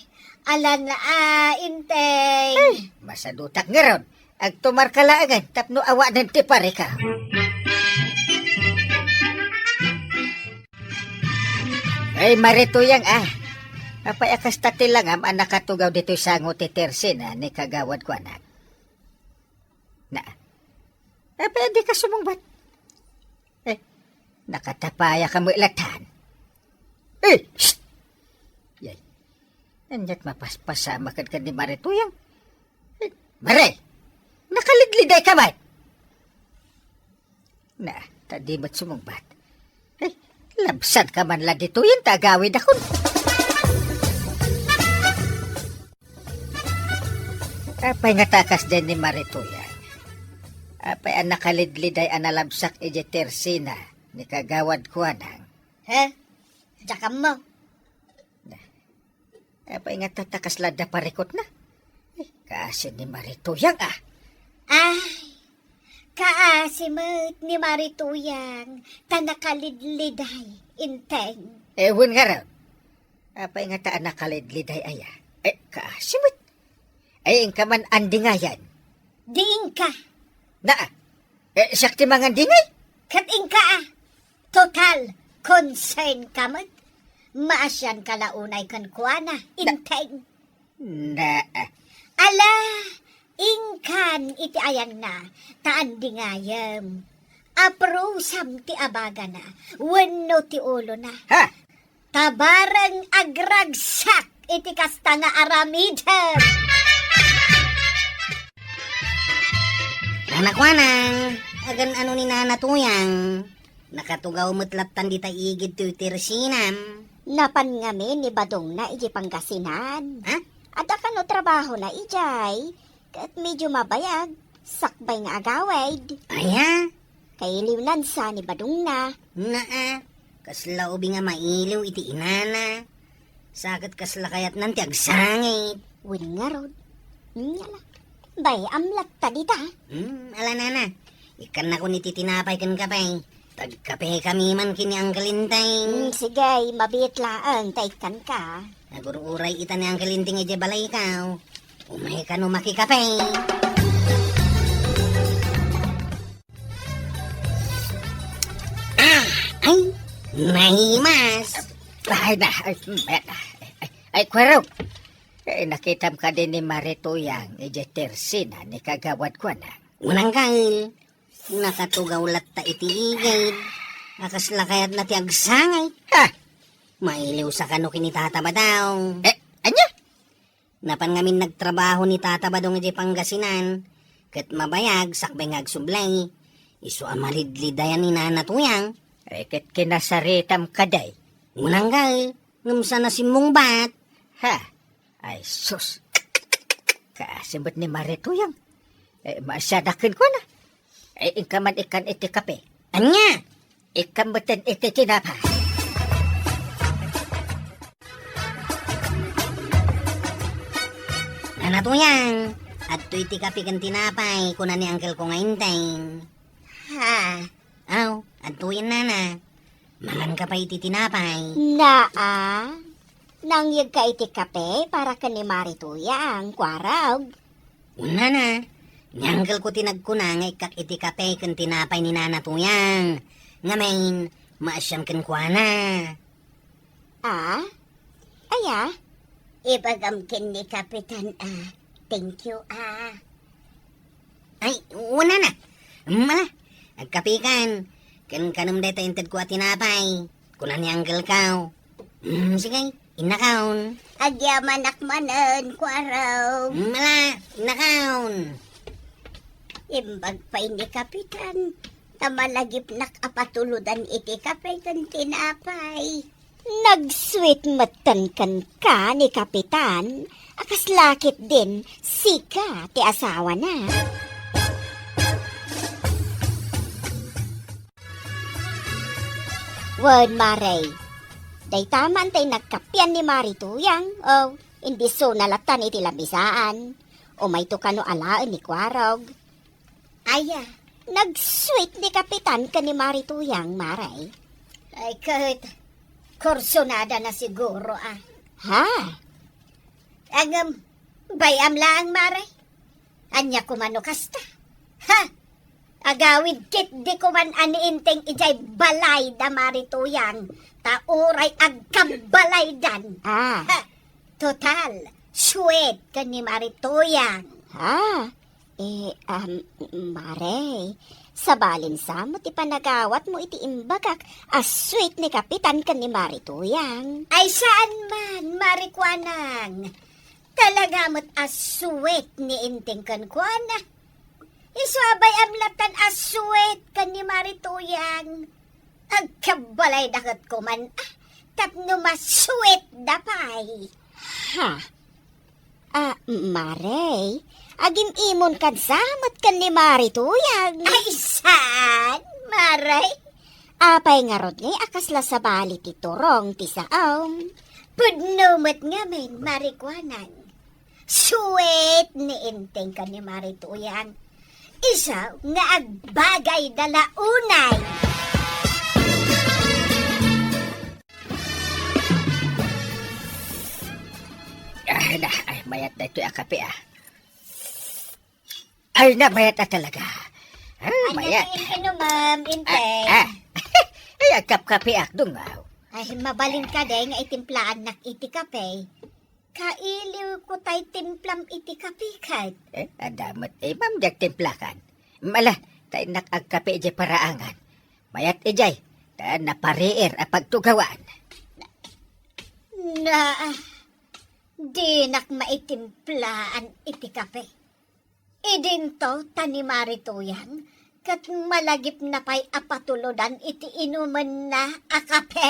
alan, ah, Enteng. Ay, masadutak ngarud. Agtumar ka laengen tapno awanen ti parika. Ay, Mare Tuyang, ah. Apay a kasta ti langam a nakatugaw ditoy sango ti tersena ni kagawad ko, anak? Na, apay a dika sumungbat? Eh, nakatapaya ka met latan. Eh, shh! Yay. Aniat mapaspasama kadkadi, Mare Tuyang? Eh, Mare! Nakalidliday ka met! Na, ta di met sumungbat. Eh, Labsanka man la ditoyen ta agawidakon. Apay ngata a kasdiay ni Maritoyang? Apay a nakalidliday a nalabsak idiay tersina ni Kagawad Kuanang? He? Diak ammo. Apay ngata ta kasla adda parikutna? Eh, kaasi ni Maritoyang, ah. Ay, kaasi met ni Maritoyang ta nakalidliday, Enteng. Eh, wen ngarud. Apay ngata a nakalidliday aya? Eh, kaasi met. Ay, inka man andingayan. Di inka. Naa. Eh, siak ti mangandingay? Ket inka, ah. Total, concern ka met. Maasianka la unay kenkuana, Enteng. Na, ala, inkan iti ayangna, ta andingayem. Aprusam ti abagana, wenno ti ulona. Ha? Ta bareng agragsak iti kasta nga aramidem. Nana Kuanang, agan-ano ni Nana Tuyang? Nakatugaw met lattan dita igid toy tersinam. Napan ngamin ni Badongna idiay Pangasinan. Ha? Adda kano trabahona idiay, ket medio mabayag, sakbay nga agawid. Aya? Kailiwnansa ni Badongna. Naa, kasla ubing a mailiw iti inana. Sa ket kasla kayatnan ti agsangit. Wen ngarud. Nya la. Bay-am latta dita. Hmm, ala nana. Ikkannakon iti tinapay ken kape. Tagkapekami man ken ni Uncle Enteng. Hmm, sige, mabiit laeng ta ikkanka. Agur-uray ita ni Uncle Enteng idiay balaykaw. Umay kano makikape. Ah, ay, nahimas. Ay, na, ay, ay, ay, Kuarog. Eh, nakitam kadi ni Maritoyang idiay tersina ni Kagawad Kuanang? Unang kail, nakatugaw latta iti igid. A kasla kayatna ti agsangit. Ha? Mailiwsa kano ken ni Tata Badong. Eh, ania? Napan ngamin nagtrabaho ni Tata Badong idiay Pangasinan, ket mabayag sakbay nga agsubli. Isu a malidlidayan ni Nana Tuyang. Eh, ket kinasaritam kadi? Unang kail, ngem saan a simmungbat. Ha? Ay, sus. Kaasi met ni Maritoyang. Eh, maasiadak kenkuana. Eh, inka man ikkan iti kape. Ania? Ikkan metten iti tinapay. Nana Tuyang, adtoy ti kape ken tinapay, kuna ni Uncle ko nga Enteng. Ha? Aw, adtoyen, Nana. Manganka pay iti tinapay. Naa, nangyegka iti kape para ken ni Maritoyang, Kuarog. Wen, Nana, ni Uncle ko ti nagkuna nga ikkak iti kape ken tinapay ni Nana Tuyang. Ngamin, maasian kenkuana. Ah? Aya? Ibagam ken ni Kapitan a thank you, ah. Ay, wen, Nana. Mala, agkapikan. Ken kanem dayta intedko a tinapay. Kuna ni Uncle ko. Mm, sige, innakaon. Agyamanak manen, Kuarog. Mala, innakaon. Imbag pay ni Kapitan, ta malagipnak a patulodan iti kape ken tinapay. Nag-sweet metten kenka ni Kapitan, a kasla ketdin sika ti asawana. Wen, Mare, dayta man tay nagkapian ni Mari Tuyang, o, indisona lattan iti lamisaan. Umayto kano alaen ni Kuarog. Aya, nag-sweet ni Kapitan ken ni Mari Tuyang, Mare. Ay, ket, kursunada na siguro, ah. Ha? Ngem, bay-am laeng, Mare. Ania koma no kasta? Ha? Agawid ketdi koma ni Enteng idiay balay da Mari Tuyang, ta uray agkambalaydan. Ah. Ha? Total, sweet ken ni Mari Tuyang. Ah, eh, um, Mare, sabalin sa met ti panagawatmo iti imbagak a sweet ni Kapitan ken ni Mari Tuyang. Ay, saan man, Mari Kuanang. Talaga met a sweet ni Enteng kenkuana. Isu a bay-am lattan a sweet ken ni Mari Tuyang. Agkabbalayda ket kuman, ah, tapno masuitda pay. Ha? Ah, Mare, agim-imon kan sa met ken ni Mare Tuyang. Ay, saan, Mare? Apay ngarud ngay a kasla sabali ti turong ti saom? Pudno met ngamin, Mare Kuanang. Suit ni Enteng ken ni Mare Tuyang. Isu nga agbagayda la unay. Ah, na, ay, mayat daytoy a kape, ah. Ay, na, mayat a talaga. Ah, mayat. Ania ti inumem, Enteng? Ah, ah. Ay, agkapkapeak, dungaw. Ay, mabalin kadi nga itimplaannak iti kape. Kailiwko tay timplam iti kape ket. Eh, adda met imam diak timplakan. Ala, ta innak agkape idiay paraangan. Mayat idiay, ta napariir a pagtugawaan. Na, dinak maitimplaan iti kape. Idinto ta ni Mare Tuyang ket malagipna pay a patulodan iti inumenna a kape.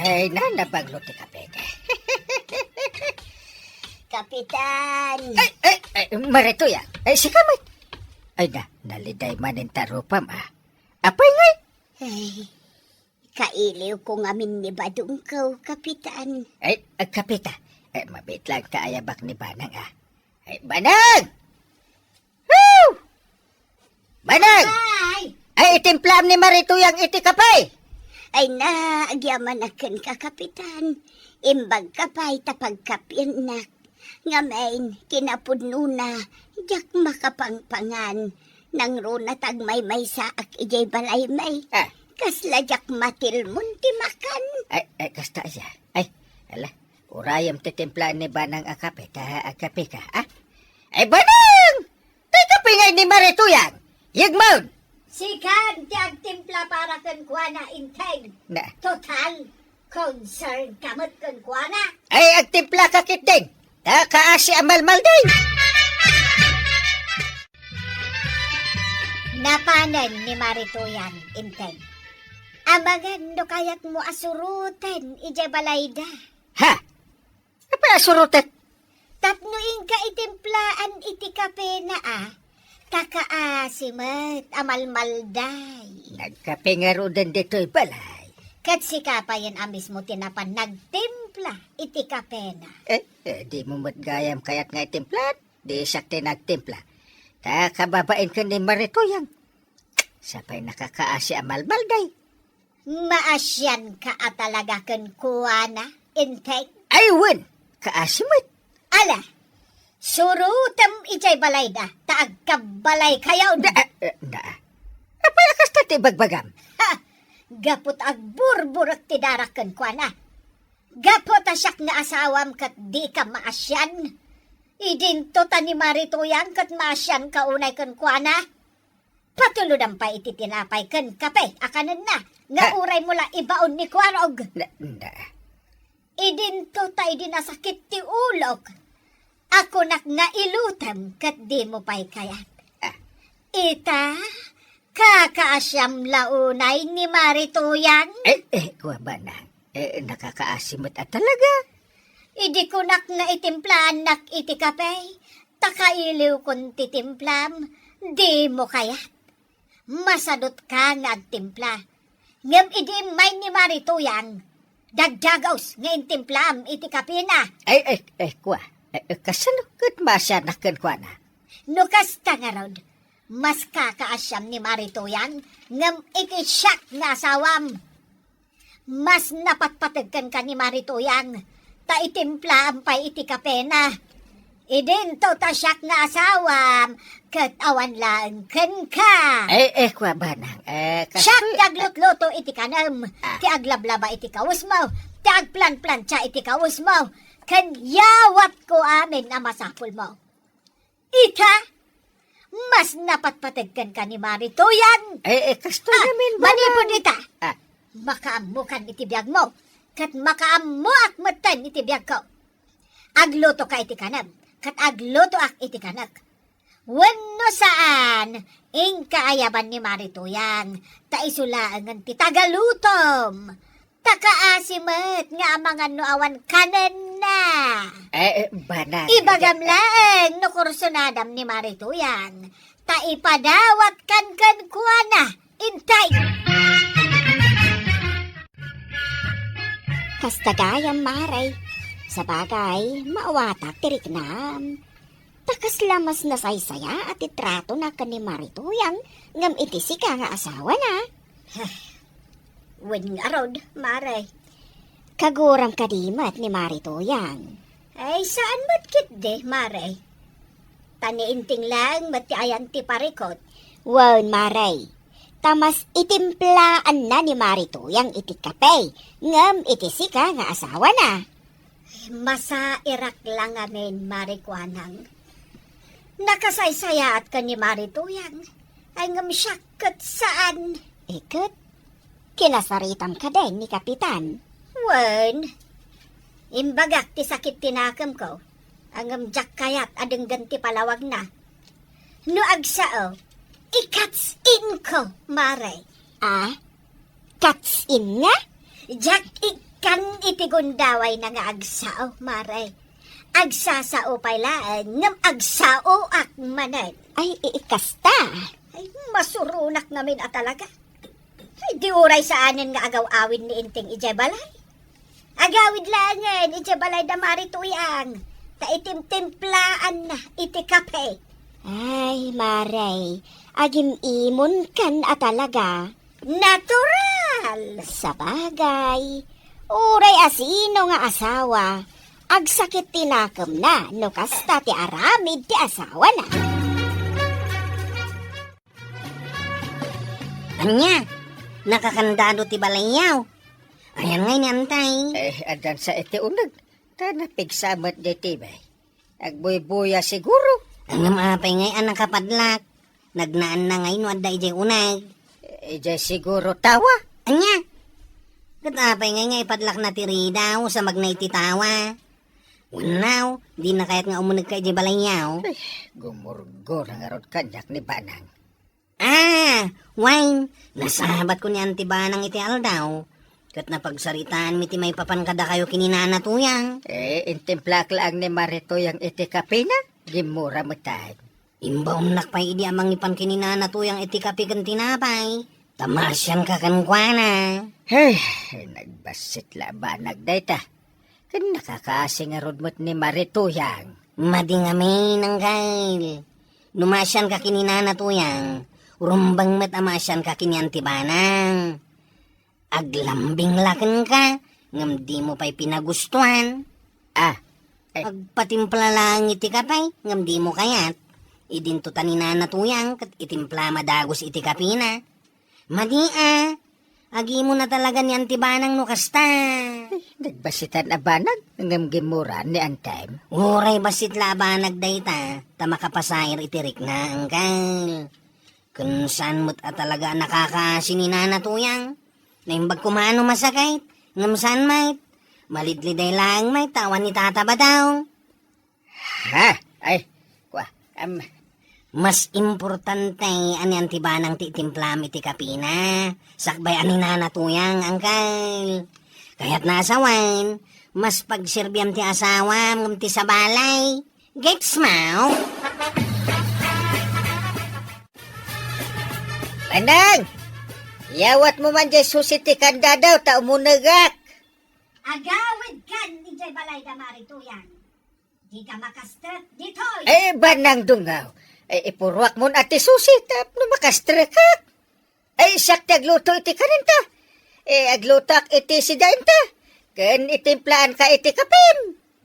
Ay, na, nabaglo ti kape. Kapitan. Ay, ay, ay, Mare Tuyang. Ay, sika met. Ay, na, naliday manen ta rupam, ah. Apay ngay? Ay, kailiwko ngamin ni Badongko, Kapitan. Ay, agkape ta. Ay, mabiit laeng ta ayabak ni Banang, ah. Ay, Banang! Woo! Banang! Ay! Ay, itimplaam ni Mare Tuyang iti kape! Ay na, agyamanak kenka, Kapitan. Imbagka pay ta pagkapiennak. Ngamin, kinapudnona, diak makapangpangan. Nangruna ta agmaymaysaak idiay balaymi. Ah. Kasla diak matilmon ti makan. Ay, ay, kasta aya. Ay, ala, urayem ti timplaan ni Banang a kape, ta agkapeka, ah? Ay, Banang! Ti kape ngay ni Mare Tuyang! Yegmon! Sikan ti agtimpla para kenkuana, Enteng. Na. Total, concern ka met kenkuana. Ay, agtimpla ka ketdin. Ta kaasi a malmalday. Napanen ni Mare Tuyang, Enteng. Amangan no kayatmo a suroten idiay balayda. Ha? Apay a surotek? Tapno inka itimplaan iti kapena, a, ta kaasi met a malmalday. Nagkape ngaruden ditoy balay. Ket sika payen a mismo ti napan nagtimpla iti kapena. Eh, eh, dimo met gayam kayat nga itimplaak? Di siak ti nagtimpla. Ta kababain ken ni Mare Tuyang. Siya pay nakakaasi a malmalday. Maasianka a talaga kenkuana, Enteng? Ay, wen! Kaasi met. Ala, surotem idiay balayda, ta agkabbalaykayo. Da, eh, eh, da. Apay a kasta ti ibagbagam? Ha! Gapu ta agburburek ti darak kenkuana. Gapu ta siak nga asawam ket dika maasian. Idinto ta ni Mare Tuyang ket maasianka unay kenkuana. Patulodam pay iti tinapay ken kape a kanenna nga Ah. uraymo la ibaon ni Kuarog. Na, na. Idinto ta idi nasakit ti ulok, a kunak nga ilutem ket dimo pay kayat. Ah. Ita, kakaasiam la unay ni Mare Tuyang? Eh, eh, kua Banang. Eh, nakakaasi met a talaga. Idi kunak nga itimplaannak iti kape, ta kailiwkon ti timplam, dimo kayat. Masadutka nga agtimpla. Ngem idi immay ni Mare Tuyang, dagdagus nga intimplaam iti kapena. Ay, ay, ay, kua. Ay, ay, kasano ket maasianak kenkuana? No kasta ngarud, mas kakaasiam ni Mare Tuyang ngem iti siak nga asawam. Mas napatpateg kenka ni Mare Tuyang, ta itimplaam pay iti kapena. Idinto ta siak nga asawam, ket awan laeng kenka. Eh, eh, kua Banang, eh, kas- Siak ti aglutluto iti kanem, Ah. ti aglablaba iti kawesmo, ti agplanplancha iti kawesmo, ken yawatko amin a masapulmo. Ita, mas napatpateg kenka ni Mare Tuyang. Eh, eh, kastoy Ah, amin, Banang. Manipud ita, Ah. makaammokan iti biagmo, ket makaammoak metten iti biagko. Aglutoka iti kanem, ket aglutoak iti kanek. Wenno saan, inka ayaban ni Mari Tuyang, ta isu laengen ti tagalutom. Ta kaasi met nga amangan no awan kanenna. Eh, eh, banag. Ibagam laeng no kursunadam ni Mari Tuyang, ta ipadawatkan kenkuana, intay. Kasta gayam, Mare. Sabagay, maawatak ti riknam. Ta kasla mas nasaysaya a ti tratona ken ni Mari Tuyang ngem iti sika nga asawana. Wen ngarud, Mare. Kaguram kadi met ni Mari Tuyang? Ay, saan met ketdi, Mare. Ta ni Inting laeng met ti ayan ti parikut. Wen, Mare. Ta mas itimplaanna ni Mari Tuyang iti kape ngem iti sika nga asawana. Masairak la ngamin, Mari Kuanang. Nakasaysayaat ken ni Mari Tuyang. Ay, ngem siak ket saan. Iket, kinasaritam kadi ni Kapitan? Wen, imbagak ti sakit ti nakemko. Ngem diak kayat a denggen ti palawagna. No agsao, i-cuts in ko, Mare. Ah? Cuts in nga? Diak ikkan iti gundawayna nga agsao, Mare. Agsasao pay laeng, ngem agsaoak manen. Ay, i-, kasta. Ay, masuronak ngamin a talaga. Ay, di uray saanen nga agaw-awid ni Inting idiay balay. Agawid laengen idiay balay da Mari Tuyang, ta itimtimplaanna iti kape. Ay, Mare, agim-imonkan a talaga. Natural! Sabagay, uray asino nga asawa, agsakit ti nakemna no kasta ti aramid ti asawana. Ania? Nakakandado ti balayyo. Ayan ngay ni Antay. Eh, addan sa iti uneg. Ta napigsa met daytoy, bay. Agbuybuya siguro. Ngem apay ngay a nakapadlak? Nagnaanna ngay no adda idiay uneg. Eh, idiay siguro tawa. Ania? Ket apay ngay nga ipadlakna ti ridaw sa magna iti tawa? Wenno, dina kayat nga umunegka idiay balayyo? Eh, gumurgura ngarud kaniak ni Banang. Ah, wen, nasabatko ni Auntie Banang iti aldaw, ket napagsaritaanmi ti maipapan kadakayo ken ni Nana Tuyang. Eh, intimplaak laeng ni Mari Tuyang iti kapena, gimmura metten. Imbaonnak pay idi a mangipan ken ni Nana Tuyang iti kape ken tinapay, ta maasianka kenkuana. Hey, nagbassit la a banag dayta. Ken nakakaasi ngarud met ni Mari Tuyang. Madi ngamin, Angkel. No maasianka ken ni Nana Tuyang, rumbeng met a maasianka ken ni Auntie Banang. Aglambing la kenka, ngem dimo pay pinagustuan. Ah, eh. Agpatimpla laeng iti kape, ngem dimo kayat. Idinto ta ni Nana Tuyang ket itimplama dagus iti kapena. Madi a, agimon a talaga ni Auntie Banang no kasta. Ay, nagbassitan a banag, ngem gimmura ni Antem. Uray bassit la a banag dayta, ta makapasair iti rikna, Angkel. Ken saan met a talaga a nakakaasi ni Nana Tuyang. Naimbag koma no masakit, ngem saan met. Malidliday laeng met ta awan ni Tata Badong. Ha? Ay, kua, am. Mas importante a ni Auntie Banang ti itimplam iti kapena, sakbay a ni Nana Tuyang, Angkel. Kayatna a sawen, mas pagserbiam ti asawam ngem ti sabali. Gets mo? Banang! Iyawatmo man diay susi ti kandado ta umunegak. Agawidkan idiay balay da Mari Tuyang. Dika makastrek ditoy. Eh, Banang Dungaw. Eh, ipuruakmon a ti susi tapno makastrekak. Ay, siak ti agluto iti kanenta. Eh, aglutoak iti sidaenta. Ken itimplaanka iti kapem.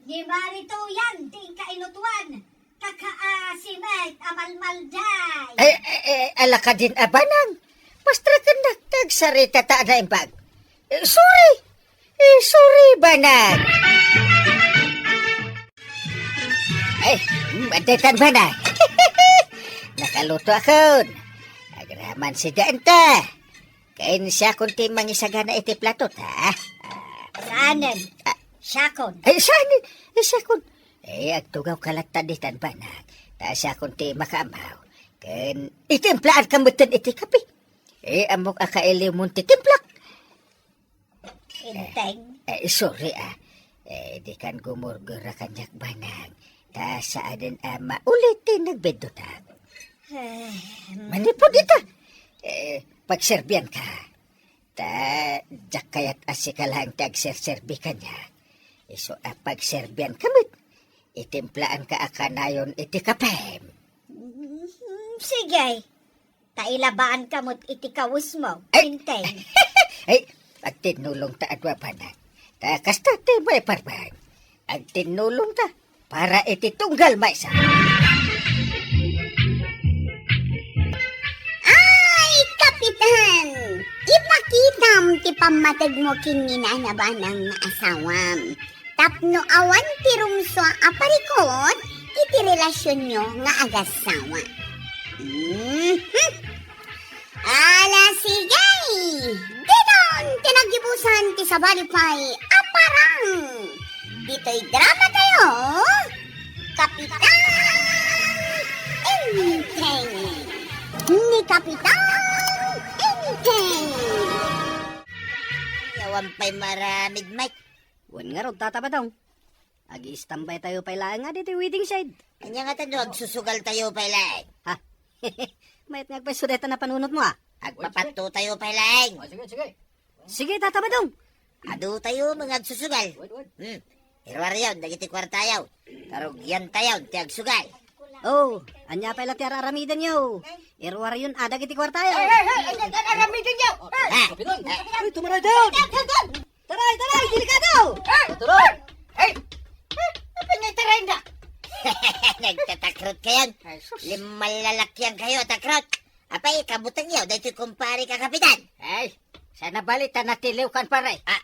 Ni Mari Tuyang ti inka ilutuan. Kakaasi met a malmalday. Ay, ay, ay, ala kadin a Banang. Pastrakennak ta agsarita ta a naimbag. Eh, sorry. Eh, sorry, Banang. Ay, mm, adda itan, Banang. Nakalutoakon. Agraman sidaenta. Ken siakon ti mangisagana iti plato, ha? Saanen? Ah. Siakon. Ay, saanen? Ay, siakon. Eh, agtugawka latta ditan, Banang. Ta siakon ti makaammo. Ken itimplaanka metten iti kape. Eh, ammok a kailiwmon ti timplak. Inteng. Eh, sorry, ah. Eh, dikan gumurgura kaniak banag. Ta saanen a maulit ti nagbiddutak. Eh, Manipud ita. Eh, pagserbianka. Ta, diak kayat a sika laeng ti agserserbi kaniak. Isu a pagserbianka met. Itimplaanka a kanayon iti kapem. Mm, sige. Ta ilabaanka met iti kawesmo, Ay! Inteng. Ay, agtinnulongta a dua banag. Ta kasta ti maiparbeng. Agtinnulongta para iti tunggal maysa. Ay, Kapitan! Ipakitam ti pammategmo ken ni Nana Banang nga asawam. Tapno awan ti rumsua a parikut iti relasionyo nga agassawa. Mhm. Ala, sige! Didon ti naggibusan ti sabali pay a parang! Ditoy drama tayo, Kapitan Enteng! Ni Kapitan Enteng! Awan pay maaramid, Mike. Wen ngarud, Tata Badong. Agi-standby tayo pay laeng nga ditoy waiting shed. Ania ngatan no agsusugal tayo pay laeng? Ha? Mayat nga agpayso dayta napanunotmo, ah. Agpapatto tayo pay laeng. Oh, sige, sige. Sige, Tata Badong. Adu tayo nga agsusugal. Wait, wait. Hmm. Iruaryon dagiti kuartayo. Karugian tayo ti agsugal. Oh, ania pay la ti ar-aramidenyo? Iruaryon a dagiti kuartayo. Ay, ay, ay, ay, ay, aramidenyo. Ha? Ay, tumaray dayon. Taray, taray, delikado! Ah! Taray! Ay! Ah, apay nga itaray na? Nagtatakrot kayon. Ay, sus. Limmalalakian kayo, takrot. Apay, kabutengyo, daytoy kumpare ka, Kapitan. Ay, sana bali ta natiliwkan, pare. Ah,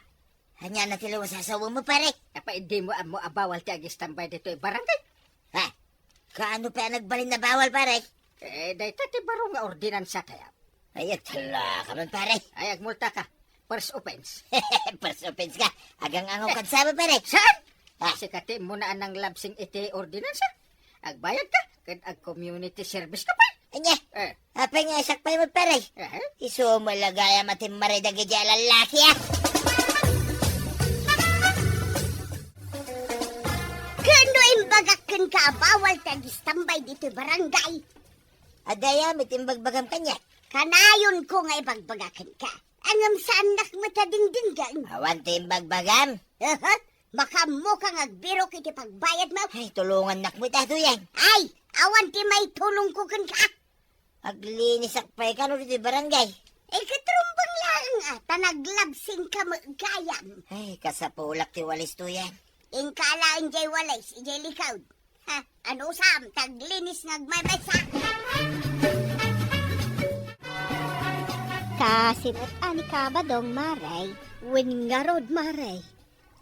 ania natiliw a sasawem mo, pare? Apay, di mo ammo a bawal ti agistambay ditoy barangay? Ha? Kaano pay a nagbalin a bawal, pare? Eh, dayta ti baro nga ordinansa tayo. Ay, agtalaka man, pare. Ay, agmulta ka. First offense. First offense ka. Agang-angaw kad saba, pare. Saan? Ah. Sika ti immuna a nanglabsing iti ordinansa. Agbayad ka, ken ag-community service ka pay. Ania? Eh. Apay nga isak pay met, pare? Eh? Isu met la gayam a timmaray dagiti a lallaki, ah. Ken no imbagak kenka a bawal ti agistambay ditoy barangay? Adda aya met imbagbagam kaniak? Kanayonko nga ibagbaga kenka. Ngem saannak met a dingdinggen. Awan ti imbagbagam? Aha, makaammoka nga agbirok iti pagbayadmo? Ay, tulongannak met, a, Tuyang. Ay, awan ti maitulongko kenka. Aglinisak pay kano ditoy barangay? Eh, ket rumbeng laeng, a, ta naglabsingka met gayam. Ay, kasapulak ti walis, Tuyang. Inka laeng jay walis, ijay likod. Ha, anusam, ta aglinis nga agmaymaysa. Kaasi met a ni Kabadong, Mare. Wen ngarud, Mare.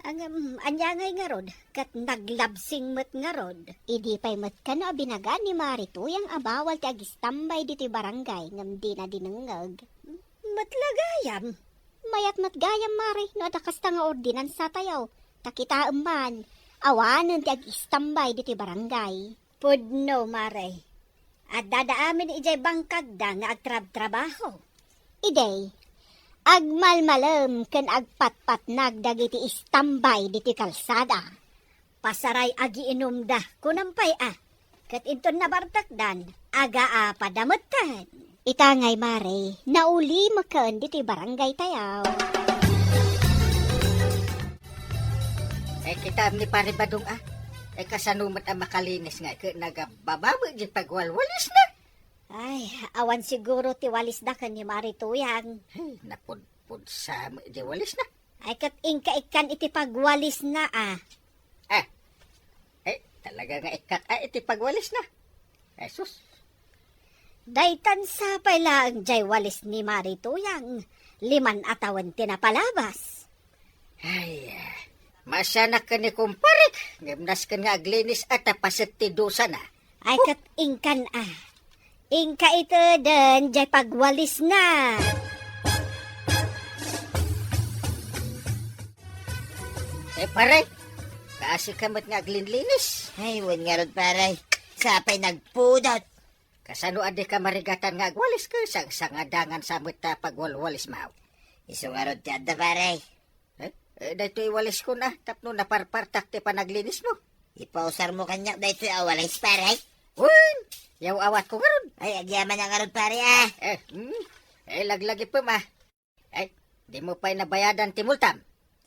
Ngem, ania ngay ngarud, ket naglabsing met ngarud. Idi pay met kano a binaga ni Mare Tuyang a bawal ti agistambay ditoy barangay ngem dina dinengngeg. Met la gayam. Mayat met gayam, Mare, no adda kasta nga ordinansa tayo. Ta kitaem man, awanen ti agistambay ditoy barangay. Pudno, Mare. Addada amin idiay bangkagda nga agtrabtrabaho. Idi, agmalmalem ken agpatpatnag dagiti istambay ditoy kalsada. Pasaray agiinumda, kunam pay a. Ket inton nabartekdan, agaapada metten. Ita ngay, Mare, nauli metten ditoy barangay tayo. Eh, kitaem ni Pare Badong, a. Eh, kasano met a makalinis nga ket nagababa met di pagwalwalisna? Ay, awan siguro ti walisda ken ni Mare Tuyang. Ay, napudpudsa met di walisna. Ay, ket inka ikkan iti pagwalisna, a. Ah. Eh, talaga nga ikkak a iti pagwalisna. Jesus. Daytan sapay laeng jay walis ni Mare Tuyang. Liman a tawen ti napalabas. Ay, masianak ken ni kumparek, ngem nasken nga aglinis a ta paset ti dusana. Ay, ket inkan a. Inka iteden jay pagwalisna. Eh, pare, kaasi ka met nga aglinlinis. Ay, wen ngarud, pare. ta pay nagpudot. Kasano a dika marigatan nga agwalis ket sangsangadangan sa met ta pagwalwalismo? Isu ngarud ti adda, pare. Eh, eh, daytoy waliskon a, tapno naparpartak ti panaglinismo. Ipausarmo kaniak daytoy a walis, pare? Wen, yaw-awatko ngarud. Ay, agyamanak ngarud, pare, a. Eh, hmm. Eh, laglagipem a. Eh, dimo pay nabayadan ti multam.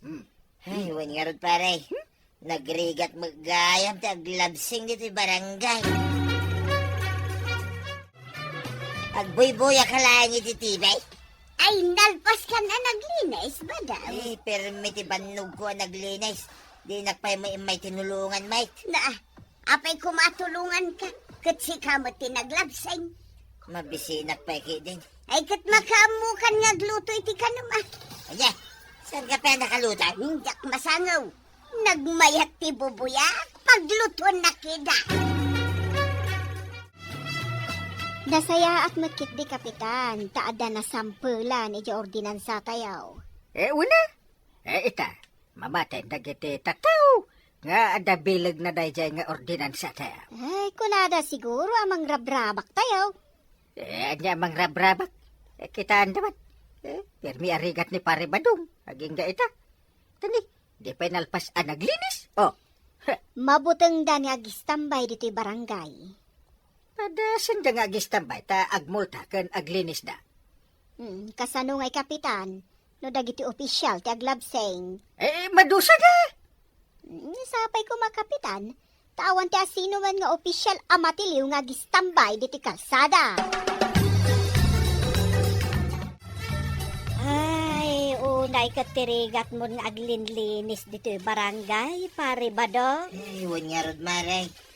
Hmm. Ay, wen ngarud, pare. Hmm? Nagrigat met gayam ti aglabsing ditoy barangay. Agbuybuyak laeng iti T V. Ay, nalpaskan a naglinis, Badong. Eh, permi ti bannogko a naglinis. Dinak pay met immay tinulongan, met. Na, apay koma a tulonganka? Ket sika met ti naglabsing. Mabisinak pay ketdin. Ay, ket makaammokan nga agluto iti kanam, a. Ania, saanka pay a nakaluto? Diak masango. Nagmayat ti bubuyak, paglutoennak ida. Nasayaat met ketdi, Kapitan, ta adda nasampelan idiay ordinansatayo. Eh, wen a? Eh, ita, mamaten dagiti tattao nga adda bilegna daydiay nga ordinansatayo. Ay, kunada siguro a mangrabrabaktayo. Eh, ania a mangrabrabak? Eh, kitaenda met. Eh, permi a rigat ni Pare Badong, agingga ita. Tani, di pay nalpas a naglinis? Oh. Mabutengda ni agistambay ditoy barangay. Padasenda nga agistambay ta agmulta ken aglinisda. Hmm, kasano ngay, Kapitan, no dagiti opisial ti aglabsing? Eh, madusa nga! Hmm, sapay koma, Kapitan, ta awan ti asinoman nga opisial a matiliw nga agistambay ditoy kalsada. Ay, unay ket ti rigatmon nga aglinlinis ditoy barangay, Pare Badong. Ay, wen ngarud, Mare.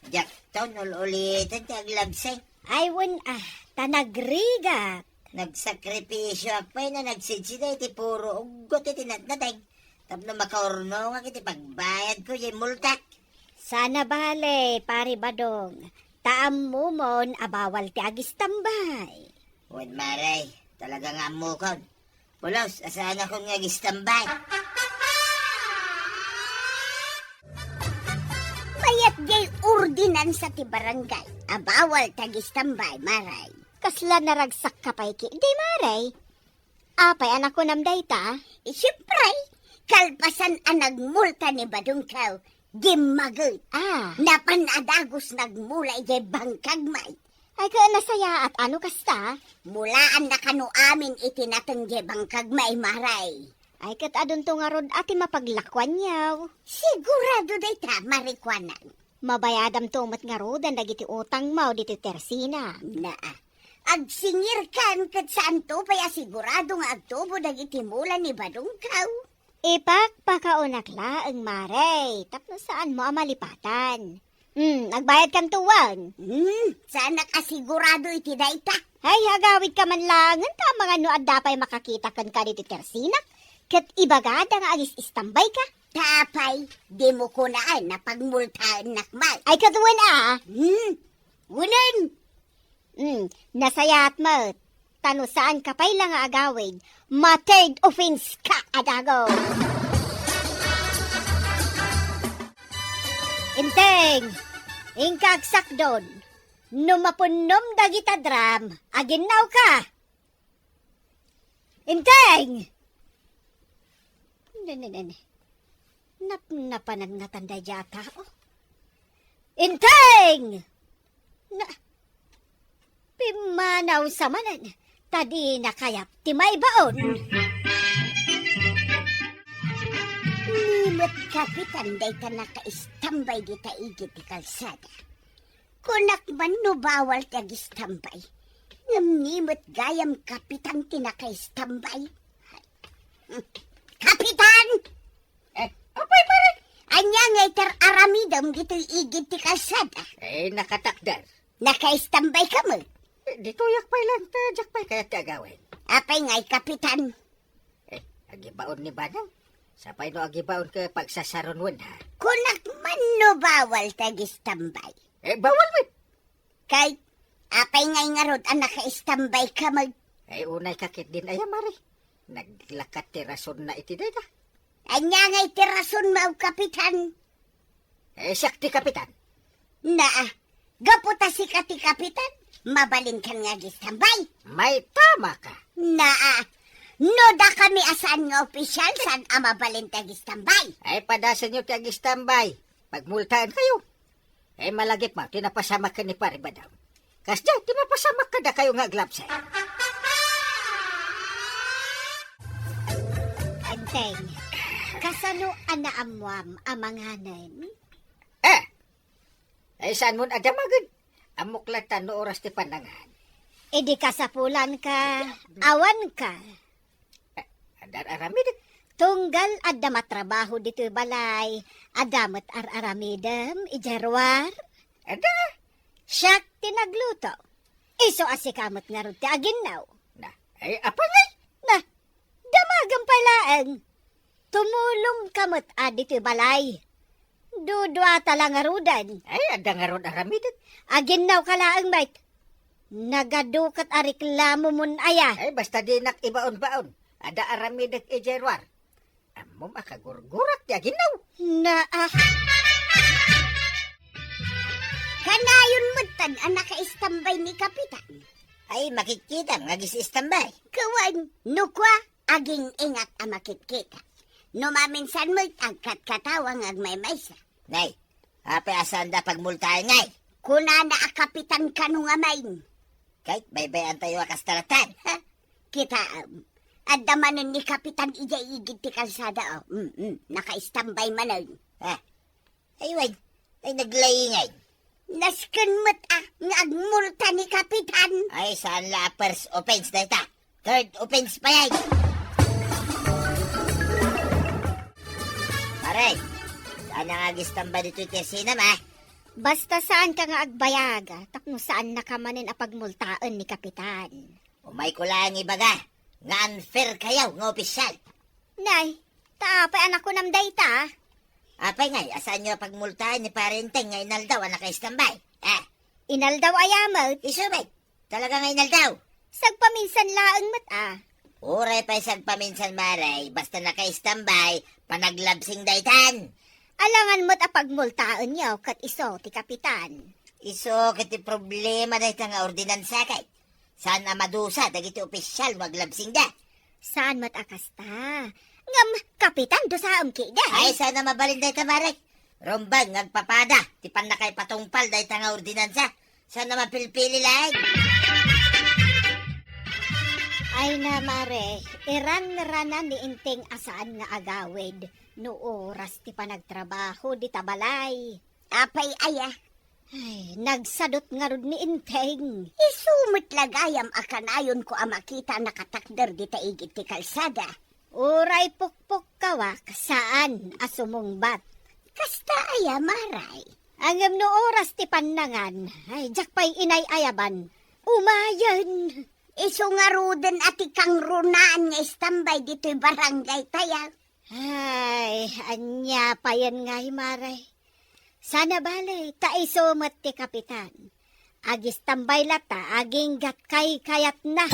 Diakton ul-uliten ti aglabsing. Ay, wen a, ta nagrigat. Nagsakripisioak pay no nagsidsida iti puro uggot iti natnateng tapno makaurnongak iti pagbayadko diay multak. Saan a bale, Pare Badong, ta ammomon a bawal ti agistambay. Wen, Mare, talaga nga ammokon. Pulos, a saanakon nga agistambay. Mayat diay ordinansa ti barangay a bawal ti agistambay, Mare. Kasla naragsakka pay ketdi, Mare. Apay a nakunam dayta? Eh, siempre, kalpasan a nagmulta ni Badongko, dimmaget. Ah. Napan a dagus nagmula idiay bangkag, met. Ay, ket nasayaat a no kasta? Mulaannakano amin iti nateng diay bangkag, Mare. Ay, ket adunto ngarud a ti mapaglakuanyo. Sigurado dayta, Mare, kuanak. Mabayadamto met ngaruden dagiti utangmo ditoy tersina. Naa. Agsingirkan ket saanto pay a sigurado nga agtubo dagiti mula ni Badongko. Ipakpakaonak laeng, Mare, tapno saanmo a malipatan. Hmm, agbayadkanto wen? Hmm, saanak a sigurado iti dayta. Ay, agawidka man laengen ta amangan no adda pay makakita kenka ditoy tersina, ket ibagada nga agis-istambayka. Ta apay, dimo kunaen a pagmultaennak met? Ay, ket wen a. Hmm, wenen. Hmm, nasayaat met. Ta no saanka pay la nga agawid, ma-third offense ka a dagos. Enteng, inka agsakdon. No mapunnom dagita drum, aginnawka. Enteng! Ne, ne, ne, ne. Napnapanan ngatan daydiay a tao. Enteng! Na, pimmanaw sa manen, ta dina kayat ti maibaon. Ni met, Kapitan, dayta nakaistambay dita igid ti kalsada. Kunak man no bawal ti agistambay. Ngem ni met gayam, Kapitan, ti nakaistambay. Kapitan! Eh, apay, pare? Ania ngay ti ar-aramidem ditoy igid ti kalsada? Eh, nakatakder. Nakaistambayka met? Eh, ditoyak pay laeng ta diak pay kayat ti agawid. Apay ngay, Kapitan? Eh, agibaon ni Badong. Sapay no agibaon ket pagsasaronwen, ha? Kunak man no bawal ti agistambay. Eh, bawal met. Kay, apay ngay ngarud a nakaistambayka met? Eh, unayka ketdin aya, Mare. Naglakat ti rasonna iti dayta. Ania ngay ti rasonmo, Kapitan? Eh, siak ti kapitan. Naa, Gapu ta sika ti kapitan, mabalinkan nga agistambay. Maitamaka. Naa, no dakami a saan nga opisyal, saan a mabalin ti agistambay. Ay, padasenyo ti agistambay. Pagmultaenkayo. Ay, malagipmo ti napasamak ken ni Pare Badaw. Kasdiay ti mapasamak kadakayo nga aglabsay. Enteng, kasano a naammuam a manganen? Eh, ay, saanmon a damagen? Ammok latta no oras ti pannangan. Idi kasapulanka, awanka. Eh, adda ar-aramidek. Tunggal adda matrabaho ditoy balay, adda met ar-aramidem, idiay ruar? Adda. Siak ti nagluto. Isu a sika met ngarud ti aginnaw. Na, ay, apay ngay? Na, damagem pay laeng. Tumulongka met a ditoy balay. Duduata la ngaruden. Ay, adda ngarud aramidek. Aginnawka laeng met. Nagadu ket a reklamomon aya. Ay, basta dinak ibaon-baon. Adda aramidek idiay ruar. Ammom a kagurgurak ti aginnaw. Naa. Kanayon metten a nakaistambay ni Kapitan. Ay, makitkitam nga agis-istambay. Kawan, no kua, aging-ingat a makitkita. No maminsan met, agkatkatawa nga agmaymaysa. Nay, apay a saanda a pagmultaen ngay? Kunana a kapitan kano ngamin. Kay, baybay-antayo a kasta latta. Ha? Kitaem. Adda manen ni Kapitan idiay igid ti kalsada, o. Mm, mm. Nakaistambay manen. Ha? Ay, wen. Ay, naglaingay. Nasken met a nga agmulta ni Kapitan. Ay, saan la a first offense dayta. Third offense pay. Pare, saan nga agistambay ditoy tersinam, a? Basta saanka nga agbayag, tapno saannaka manen a pagmultaen ni Kapitan. Umayko laeng ibaga nga unfair kayo nga opisyal. Nay, ta apay a nakunam dayta? Apay ngay a saanyo a pagmultaen ni Pare Enteng nga inaldaw a nakaistambay? Eh? Inaldaw aya met? Isu met. Talaga nga inaldaw? Sagpaminsan laeng met a. Uray pay sagpaminsan, Mare, basta nakaistambay, panaglabsing daytan. Alangan met a pagmultaenyo ket isu ti kapitan. Isu ket ti problema dayta nga ordinansa ket. Saan a madusa dagiti opisyal no aglabsingda? Saan met a kasta. Ngem, kapitan, dusaem ketdi. Ay, saan a mabalin dayta, Mare. Rumbeng nga agpapada ti pannakaipatungpal dayta nga ordinansa. Saan a mapilpili laeng. Ay na, Mare, iranranan ni Enteng a saan nga agawid no oras ti panagtrabaho dita balay. Apay aya? Ay, nagsadut ngarud ni Enteng. Isu met la gayam a kanayonko a makita a nakatakder dita igid ti kalsada. Uray pukpukawak, saan a sumungbat. Kasta aya, Mare? Ngem no oras ti pannangan, ay, diak pay inay-ayaban. Umayen. Isu ngaruden a ti kangrunaan nga istambay ditoy barangay tayo. Ay, ania payen ngay, Mare? Saan a bale, ta isu met ti kapitan. Agistambay latta, aginggat kaykayatna.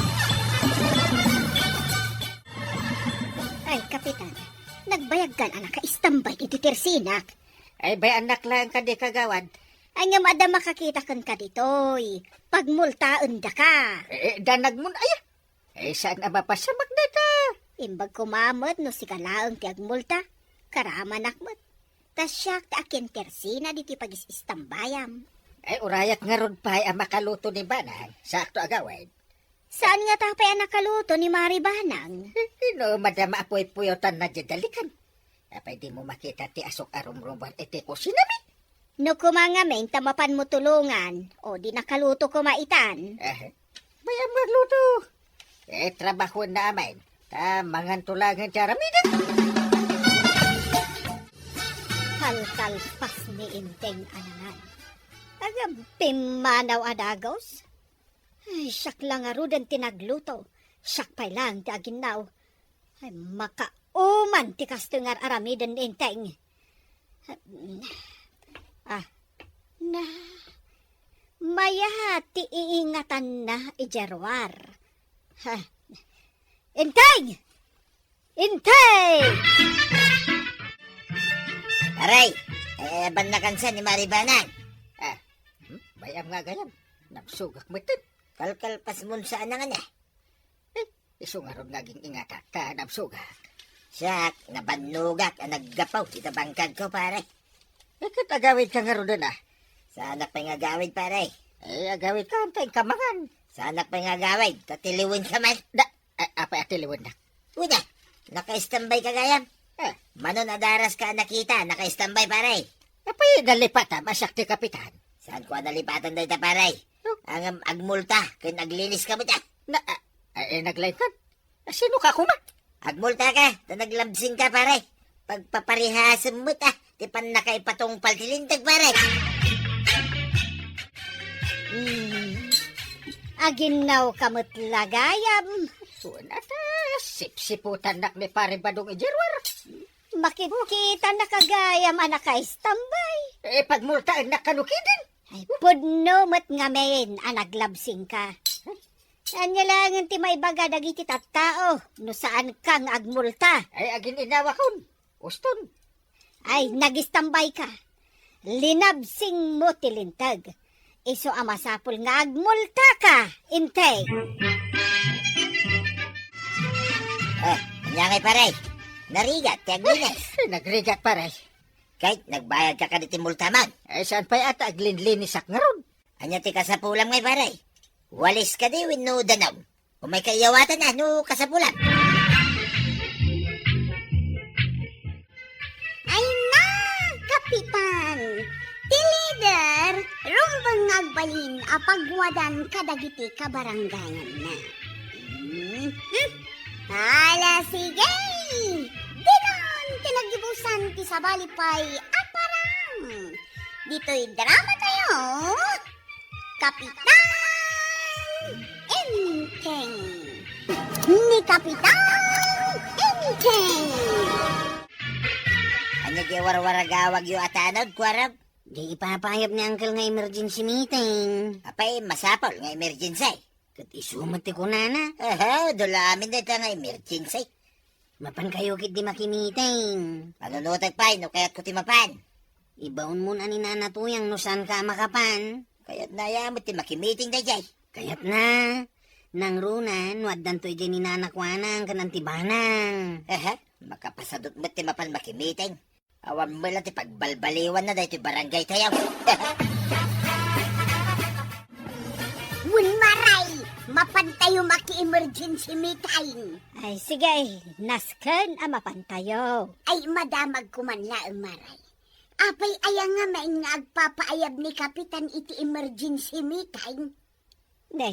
Ay, kapitan, nagbayagkan a nakaistambay iti tersinak. Ay, bay-annak laeng kadi, kagawad. Ay, ngem adda makakita kenka ditoy. Pagmultaendaka. Eh, eh, danagmon, aya. Eh, saan a mapasamak dayta? Imbag koma met no sika laeng ti agmulta. Karamanak met. Ta siak ti akintersina ditoy pagis-istambayam. Ay, urayak ngarud pay a makaluto ni Banang. Sakto agawid. Saan nga ta pay a nakaluto ni Mari Banang? Eh, no, madama a puypuyotanna diay dalikan. Apay dimo makita ti asuk a rumrumar iti kusinami? No koma ngamin ta mapanmo tulongan, o di nakaluto koma itan. Eh, mayam nga agluto. Eh, trabahoenna amin. Ta manganto laeng ti aramiden. Kalkalpas ni Enteng a nangan. Agam pimmanaw a dagus. Ay, siak la ngaruden ti nagluto. Siak pay laeng ti aginnaw. Ay, makauman ti kastoy nga ar-aramiden ni Enteng. Ah, na, mayat ti iingatanna idiay ruar. Ha, Enteng! Enteng! Aray, eh, bannakan sa ni Mari Banang. Ah, hmm? Bay-am nga gayam, nabsogak metten. Kalkalpasmon saan a nga na. Eh, isu ngarud nga aging-ingatak ta nabsogak. Siak, nabannogak a naggapu ita bangkagko, pare. Eh, ket agawidka ngaruden a? Saanak pay nga agawid, pare. Eh, agawidka, anta inka mangan. Saanak pay nga agawid, ta tiliwenka man. Da, a-, apay a tiliwennak? Uda, naka-standby ka gayam. Eh. Manon a daraska a nakita, naka-standby, pare. Apay nalipatam a siak ti kapitan? Saanko a nalipatan dayta, pare? Oh. Ngem agmulta ken agliniska met a. Na, a, a, eh, naglaingkan. A, sinoka koma? Agmultaka, ta naglabsingka, pare. Pagpaparehasem met a ti pannakaipatungpal ti linteg, pare. Hmm. Aginnawka met la gayam. Suna ta, sipsiputannak ni Pare Badong idiay ruar. Makitkitannak a gayam a naka-standby. Eh, pagmultaennak kano ketdin? Ay, pudno met ngamin a naglabsingka. Ania laengen ti maibaga dagiti tattao no saanka nga agmulta? Ay, agin-inawakon. Uston. Ay, nag-standby ka. Linabsingmo ti linteg. Isu a masapul nga agmultaka, inti. Ah, ania ngay, pare? Narigat ti aglinis. Ay, nagrigat, pare. Kay, nagbayadka kadi ti multam? Ay, saan pay a ta aglinlinisak ngarud? Ania ti kasapulam ngay, pare? Walis kadi wenno danum? Umayka iyawatan a no kasapulam. Ay na, Kapitan! Ti leader, rumbeng nga agbalin a pagwadan kadagiti kabarangayanna. Hmm, hmm. Ala, sige! Dinan ti nagibusan ti sabali pay a parang! Ditoy drama tayo, Kapitan Enteng. Ni Kapitan Enteng. Ania ti warwaragawagyo a tanod, kuarab? Di ipapayab ni Uncle nga emergency meeting. Apay, masapul nga emergency. Ket isu met ti kunana. Aha, dula amin dayta nga emergency. Mapankayo ketdi makimiting. Manunutek pay no kayatko ti mapan. Ibaonmon a ni Nana Tuyang no saanka a makapan. Kayatna aya met ti makimiting daydiay. Kayatna. Nangruna no addanto idiay ni Nana Kuanang ken Auntie Banang. Aha, makapasadut met ti mapan makimiting. Awan met la ti pagbalbaliwanna daytoy barangay tayo. Wen, Maray, mapantayo maki-emergency meeting. Ay, sige, nasken a mapantayo. Ay, madamagko man laeng, Maray. Apay aya ngamin nga agpapaayab ni Kapitan iti emergency meeting? Ne,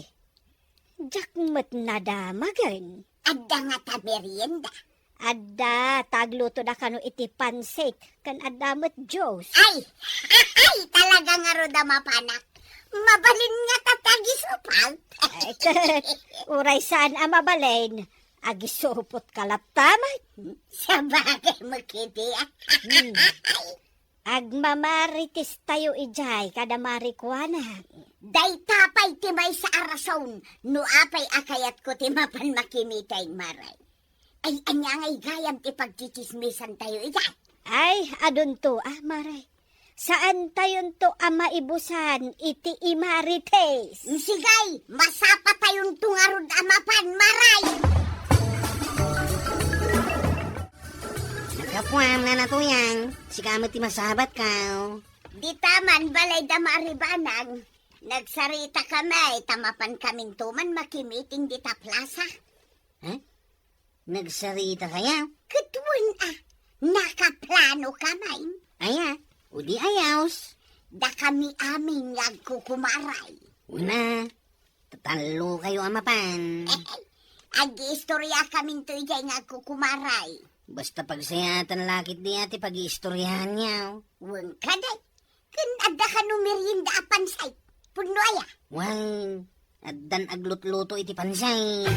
diak met nadamagen. Adda ngata merienda? Adda, ta aglutoda kano iti pansit, ken adda met juice. Ay, ay, talaga ngarud a mapanak. Mabalin ngata ti agisupak. Ay, ket, uray saan a mabalin, agisupotka latta met. Sabagay met ketdi, a. Hmm. Agmamarites tayo idiay kada Mari Kuana. Dayta pay ti maysa a rason no apay a kayatko ti mapan makimiting, Maray. Ay, ania ngay gayam ti pagtsitsismisan tayo idiay? Ay, adunto, a, Maray. Saantayonto a maibusan iti imarites. Sige, masapatayonto ngarud a mapan, Maray. Naggapuam, Nana Tuyang. Sika met ti masabat, kaw. Dita man, balay da Mari Banang. Nagsarita kami, ta mapan kaminto man makimiting dita plaza. Ha? Nagsarita kaya? Ket wen a, nakaplano kami. Aya, o di ayos. Dakami amin nga agkukumaray. Una, tatallo kayo a mapan. Agiistorya kaminto idiay nga agkukumaray. Basta pagsayaatan la ketdi a ti pagiistoryahan niya. Wen kadi, ken adda kano merienda a pansay? Pudno aya? Wen, addan aglutluto iti pansay.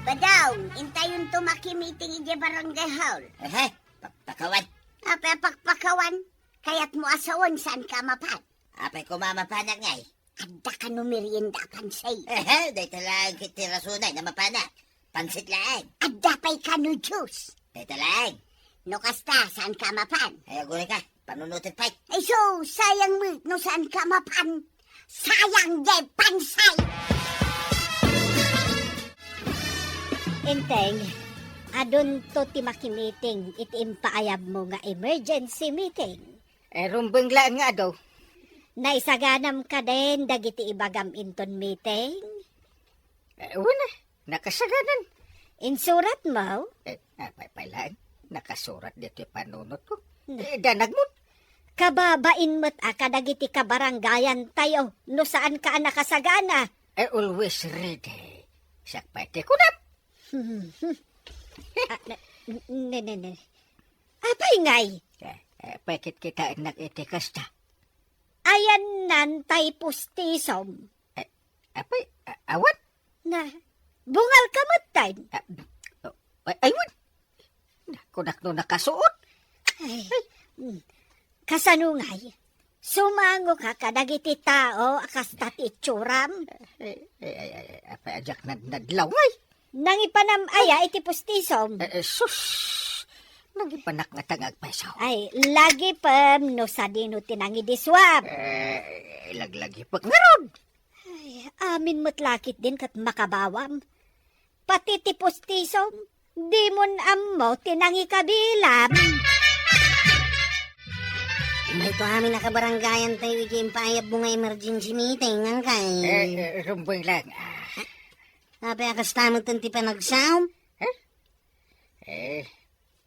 Badong, intayonto makimiting idiay barangay hall. Ehe, pakpakawan. Apay a pakpakawan? Kayatmo a sawen, saanka a mapan? Apay koma a mapanak ngay? Adda kano merienda a pansay? Ehe, dayta laeng ket ti rasonay a mapanak. Pansit laeng. Adda pay kano juice? Dayta laeng. No kasta, saanka a mapan? Ay, aguray ka. Panunotek pay. Ay, so, sayang met no saan ka mapan. Sayang, jay pansay. Enteng, adunto ti makimiting iti impaayabmo nga emergency meeting. Eh, rumbeng laeng nga adu. Naisaganam kaden dagiti ibagam inton meeting? Eh, wen, eh. Nakasaganan. Insuratmo? Eh, apay pay laeng. Nakasurat ditoy panunotko. Hmm. Eh, danagmo. Kababain met a kadagiti kabarangayantayo no saanka a nakasagana. Eh, always ready. Siak pay ti kunam. Ah, ne, ne, ne. Apay ngay? Eh, eh, pay kitkitaennak iti kasta. Ayanna tay pustisom. Eh, apay, a-, awan? Na, bungal ka met, tay. Ah, oh, ay, ay, wen. Na, kunak no nakasuot. Ay, mm. Kasano ngay? Sumango ka kadagiti tao a kasta ti itsuram? Eh, eh, ay, ay, ay, apay a diak nad-, nadlaw ngay? Nangipanam aya iti pustisom? Eh, eh, sus! Nangipanak nga ta nga agpayso. Ay, lagipem no sadino ti nangidiswam. Eh, laglagipek ngarud. Ay, amin met lakit din ket makabawam. Pati ti pustisom, dimon ammo ti nangikabilam. Daytoy amin a kabarangayantayo iti impaayabmo nga emergency meeting, angkay. Eh, eh, rumbeng lang. Ah. Apay a kasta met ti panagsaom? Eh? Eh,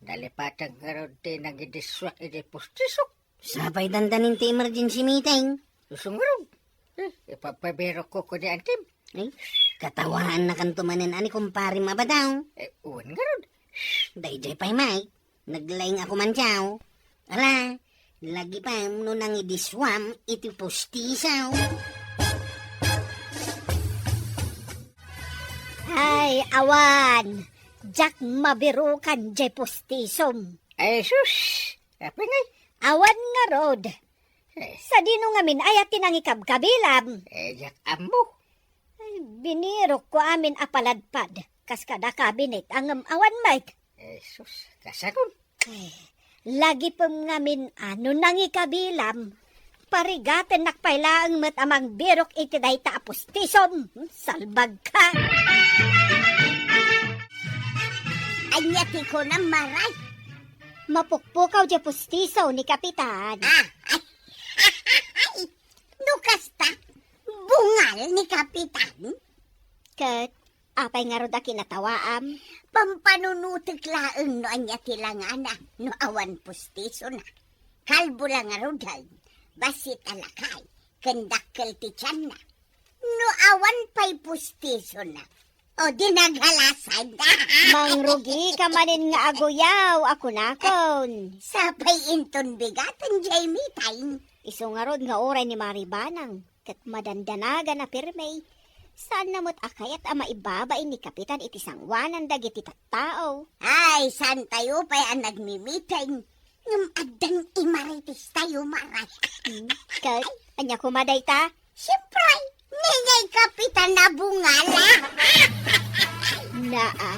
nalipatan ngarud ti nangidiswak iti pustisok. Sapay dandanin ti emergency meeting. Isu ngarud. Eh, ipapabirokko ko ni Antim. Ay, katawaannakanto manen a ni kumparem a badaw. Eh, wen ngarud. Daydiay pay, Mike. Naglaing ako man diaw. Ala, lagipem no nangidiswam iti pustisom. Ay, awan. Diak mabirukan jay pustisom. Ay, sus! Apay ngay? Awan ngarud. Eh. Sadino ngamin aya ti nangikabkabilam? Eh, diak ammo. Ay, binirokko amin a paladpad. Kas kada kabinet, ngem awan met. Eh, sus, kasanon? Eh, lagipem ngamin a no nangikabilam. Parigatennak pay laeng met a mangbirok iti dayta a pustisom. Salbagka! Ania ti kunam, Maray? Mapukpukaw jay pustiso ni Kapitan. Ah! No kasta, bungal ni Kapitan? Ket apay ngarud a kinatawaam? Pampanunotek laeng no ania ti langana no awan pustisona. Kalbo la ngaruden, bassit a lakay, ken dakkel ti tianna. No awan pay pustisona, o di naghalasad. Mangrugika manen nga aguyaw a kunakon. Sapay inton bigaten jay meeting. Isu ngarud nga uray ni Maribanang ket madandanagan a pirmi. Saanna met a kayat a maibabain ni Kapitan iti sangoanan dagiti tattao. Ay, saantayo pay a nagmimiting. Ngem addan imarites tayo, Maray. Hmm, ket ania koma dayta? Siempre, ni Kapitan a bungala. Naa.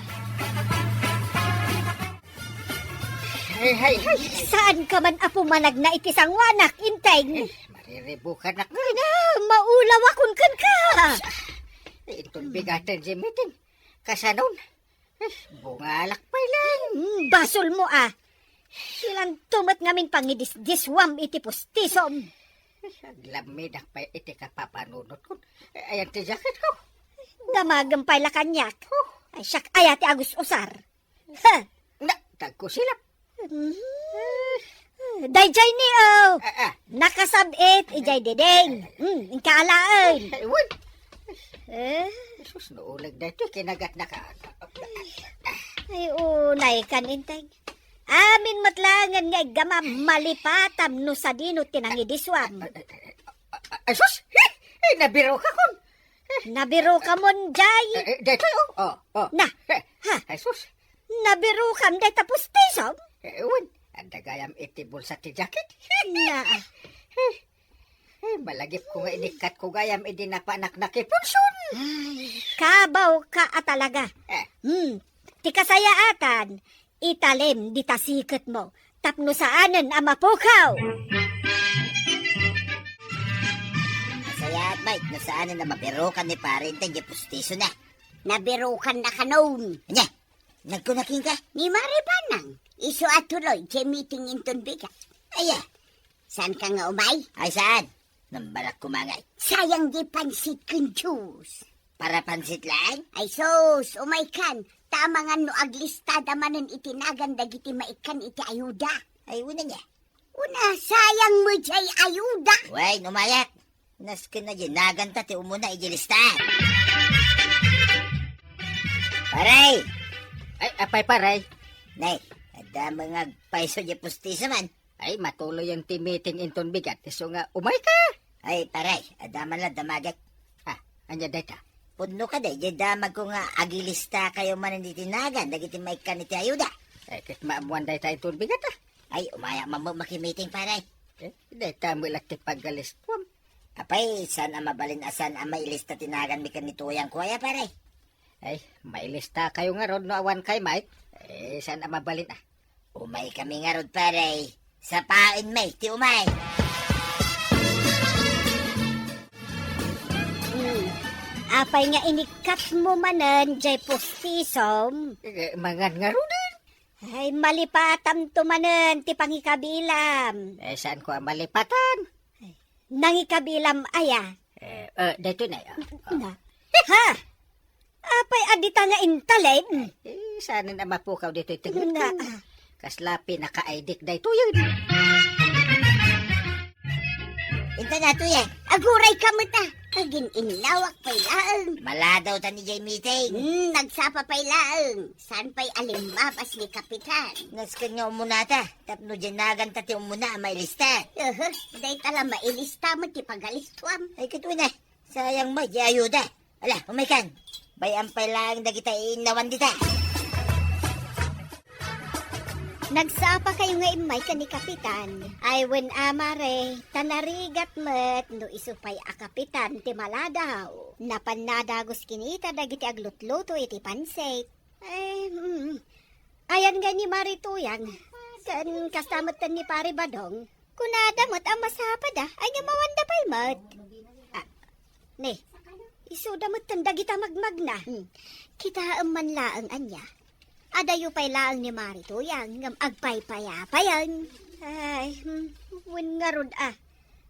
Hay, hay, hay. Saanka man a pumanagna iti sangoanak, Inteng? Eh, mariribukanak nga. Ay na, maulawakon kenka. Eh, inton bigaten jay meeting. Kasanon? Eh, bungalak pay laeng. Hmm, basolmo a. Ilanto met ngamin pangidisdiswam iti pustisom. Eh, aglammidak pay iti kapapanunotkon. Eh, ayan ti jacketko. Damagem pay la kaniak. Oh. Ay, siak aya ti agus-usar. Ha? Na, tagkusilap. Mhm. Dayjay ni, oh. Ah, ah. Nakasab-it, ijay diding. Hmm, inka alaen. Ay, wen. Eh? Jesus, no uleg daytoy, kinagatnaka. Ay, unay kan, Inteng. Amin met laengen nga iggamam, malipatam no sadino ti nangidiswam. Ay, ay, ay, ay, ay, sus! Eh, eh, nabirokakon. Nabirokamon, jay. Eh, eh, daytoy, oh, oh, oh. Na. Eh, ha? Ay, sus. Nabirokam dayta pustisom? Eh, wen, adda gayam iti bulsa ti jacket. Na. Eh, eh, malagipko nga inikkatko gayam idi napanak nakipunson. Ay, kabawka a talaga. Eh. Hmm, ti kasayaatan, italem dita siketmo. tapno saanen a mapukaw. Nasayaat, Mike, no saanen a mabirukan ni Pare Enteng diay pustisona. Nabirukanna kanon. Ania? Nagkuna kenka? Ni Mare Banang, isu a tuloy diay meeting inton bigat. Aya? Saanka nga umay? Ay, saan? Nambalak kumangay. Sayang diay pansit ken juice. Para pansit laeng? Ay sus, umaykan, ta amangan no aglistada manen iti nagan dagiti maikkan iti ayuda. Ay, una niya. Una, sayang met diay ayuda. Wen, umayak. Nasken na diay naganta ti umuna iti lista. Pare! Ay, apay, pare? Nay, adda met nga agpayso diay pustiso man. Ay, matuloyen ti meeting inton bigat, isu nga umayka. Ay, pare, adda man la damagek. Ah, ania dayta? Pudno kadi, diay damagko nga agilistakayo manen iti nagan dagiti maikkan iti ayuda. Ay, ket maammoan dayta inton bigat, ah. Ay, umayak man met makimeeting, pare. Eh, dayta met la ti pagalistuam. Apay, saan a mabalin a saan a mailista ti naganmi ken ni Tuyang ko aya, pare? Ay, mailistakayo ngarud no awankay, Mike. Eh, saan a mabalin, ah. Umaykami ngarud, pare. Sapaenmi ti umay. Hmm. Apay nga inikkatmo manen diay pustisom? Eh, mangan ngaruden. Ay, malipatanto manen ti pangikabilam. Eh, saanko a malipatan? Ay, nangikabilam aya? Eh, eh, daytoy na, ah. Na. Ha? Apay a dita nga intalin? Eh, saanen a mapukaw ditoy tengnged. Na. Kasla pinakaaydik daytoyen. Inta na, Tuyang. Agurayka met, ah. Agin-innawak pay laeng. Maladaw ta ni jay meeting. Hmm, nagsapa pay laeng. Saan pay a limmabas ni Kapitan? Nasken nga umunata, tapno diay naganta ti umuna a mailista. Uhu, dayta la mailista met ti pagalistuam. Ay, ket una, sayang met diay ayuda. Ala, umaykan. Bay-am pay laeng dagita innawan dita. Nagsapakayo nga immay ken ni Kapitan. Ay, wen a, Mare, ta narigat met no isu pay a Kapitan ti maladaw. Napan nadagus kinita dagiti aglutluto iti pansit. Ay, mm. Ayan nga ni Mare Tuyang. Ken kasta met ken ni Pare Badong. Kunada met a masapad, ah. Ay, nga mawanda pay met. Ah, ne, isuda met ken dagita magmagna. Hmm. Kitaem man laeng ania. Adayo pay laeng ni Mare Tuyang ngem agpaypayapayan. Ay, hmm, wen ngarud, ah.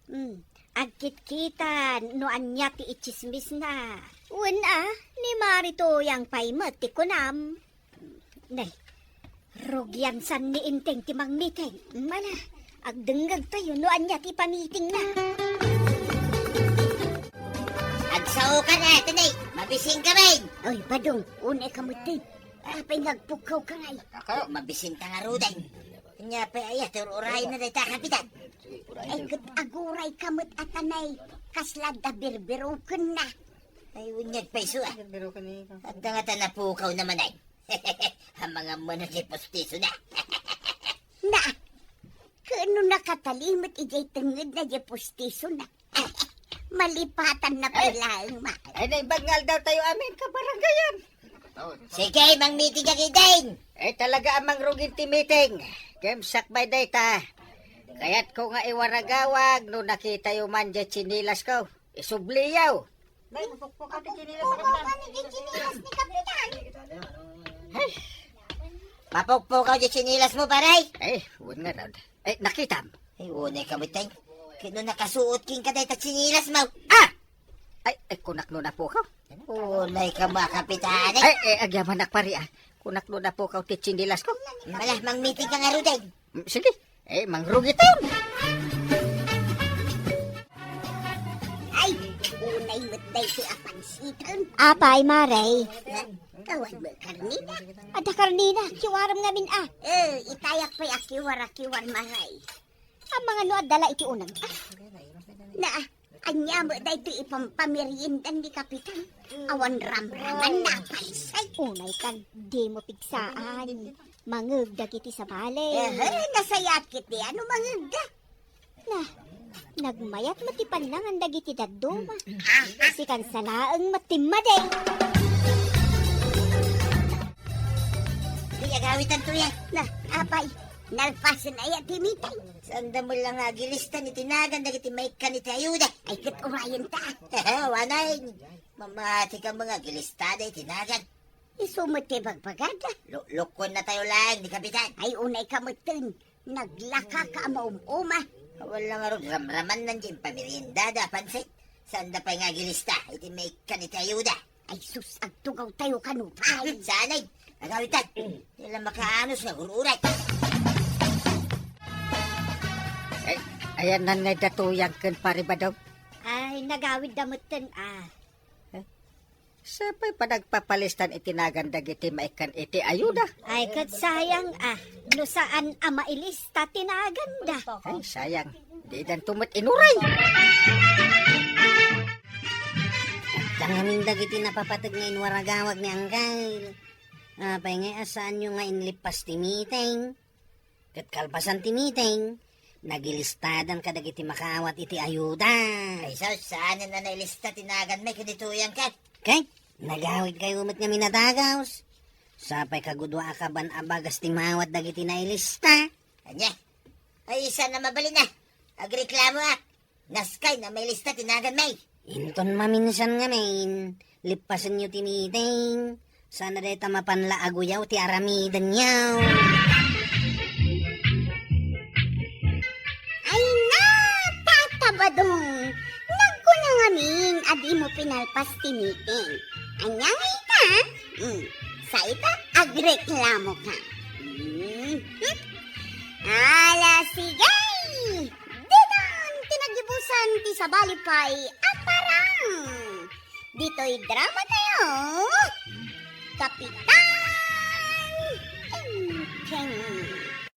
Hmm, agkitkitan no ania ti itsismisna. Wen, ah, ni Mare Tuyang pay met ti kunam. Nay, rugian san ni Enteng ti mangmiting. Mala, agdengngeg tayo no ania ti pamitingna. Agsaokan, ate, nay. Mabisin kami. Oy, Badong, unay ka met, eh. Apay nga agpukkaw ka ngay? Ako, mabisin ka ngaruden. Ania pay aya, ti ur-uray na dayta, Kapitan. Ay, ket aguray ka met, atanay. Kasla da birbiruken na. Ay, unyag pay isu, ah. Birbiruken ni. Adda nga ta napukaw naman, ay. Amangan met no diay pustisona. Na, ket no nakatali met idiay tengngedna diay pustisona. Malipatanna pay laeng, ma. Ay, naimbag nga aldaw tayo amin, kabarangayan. Sige, mangmiting ka, Kiding. Eh, talaga a mangrugin ti meeting. Ngem sakbay dayta. Kayatko nga iwaragawag no nakitayo man diay tsinilas ko. Isubliyo. Mapukpukaw ti tsinilas ni Kapitan. Ay. Mapukpukaw ti tsinilas mo, pare? Eh, wen ngarud. Eh, nakitam? Ay, unay ka met, Teng. Ket no nakasuot kenka dayta tsinilas mo. Ah! Ay, ay, kunak no napukaw. Unay ka met, Kapitan, eh. Ay, eh, agyamanak, pare, ah. Kunak no napukaw ti tsinilas ko. Mala, mangmiting ka ngaruden. Mm, sige. Eh, mangrugi tayo. Ay, unay met daytoy a pansitan. Apay, Mare? Ha? Awan met karnina. Adda karnina, kiwarem ngamin a. Eh, itayak pay a kiwar a kiwar, Mare. Amangan no adda la iti uneg. Ah. Na, ania met daytoy ipampameriendan ni Kapitan? Awan ramraman na pansay. Unay kan, dimo pigsaan. Mangeg dagiti sabali. Eh, nasayaat ketdi a no mangegda. Na, nagmayat met ti pannangan dagiti dadduma. Ah, ah. Sikan sa laeng met ti madi. Di agawitan to yan. Na, apay. Nalpasen aya ti meeting? Saan da mo lang agilista ni tinagan dagiti maikkan iti ayuda? Ay, ket urayen ta. Wanay, mamati ka mga agilista da iti nagan. Isu met ti bagbagada. Lu-, lukon na tayo lang ni Kapitan. Ay, unay ka metten. Naglaka ka a maum-uma. Wala nga rod ramraman nan di pamirienda da pansit. Saan da pay nga agilista iti maikkan iti ayuda? Ay sus, agtugaw tayo kano pay. Sanay, agawitan. Nila makaanos nga ururay. Ay, ayan nan nga datuyang ken paribadong. Ay, nagawid da metten, ah. Eh, siya pa'y panagpapalistan iti nagan dagiti maikkan iti ayuda. Ay, ket sayang, ah. No saan a mailista ti naganda. Ay, sayang. Di dan tumet inuray. Tangamin dagiti napapateg nga inwaragawag ni Angkal. Apay nga asaanyo nga inlippas ti meeting? Ket kalpasan ti meeting, nagilistadan kadagiti makaawat iti ayuda. Ay, sus, saanen a nailista ti nagan may ken ni Tuyang ket? Ket, nagawid kayo met ngamin a dagaws. Sapay kagudua a kaban a bagas ti mawat dagiti nailista. Ania? Ay, saan a mabalin a? Agreklamo ak. Naskay na mailista ti nagan may. Inton maminsan ngamin, lippasenyo ti meeting. Saan a dayta mapan la aguyaw ti aramidenyo. Ay na, Tata Badong! Nagkuna ngamin a dimo pinalpas ti meeting. Ania nga ita? Hmm, sa ita, agreklamo ka. Hmm. Ala, sige! Ditan ti nagibusan ti sabali pay a parang. Ditoy drama tayo, Kapitan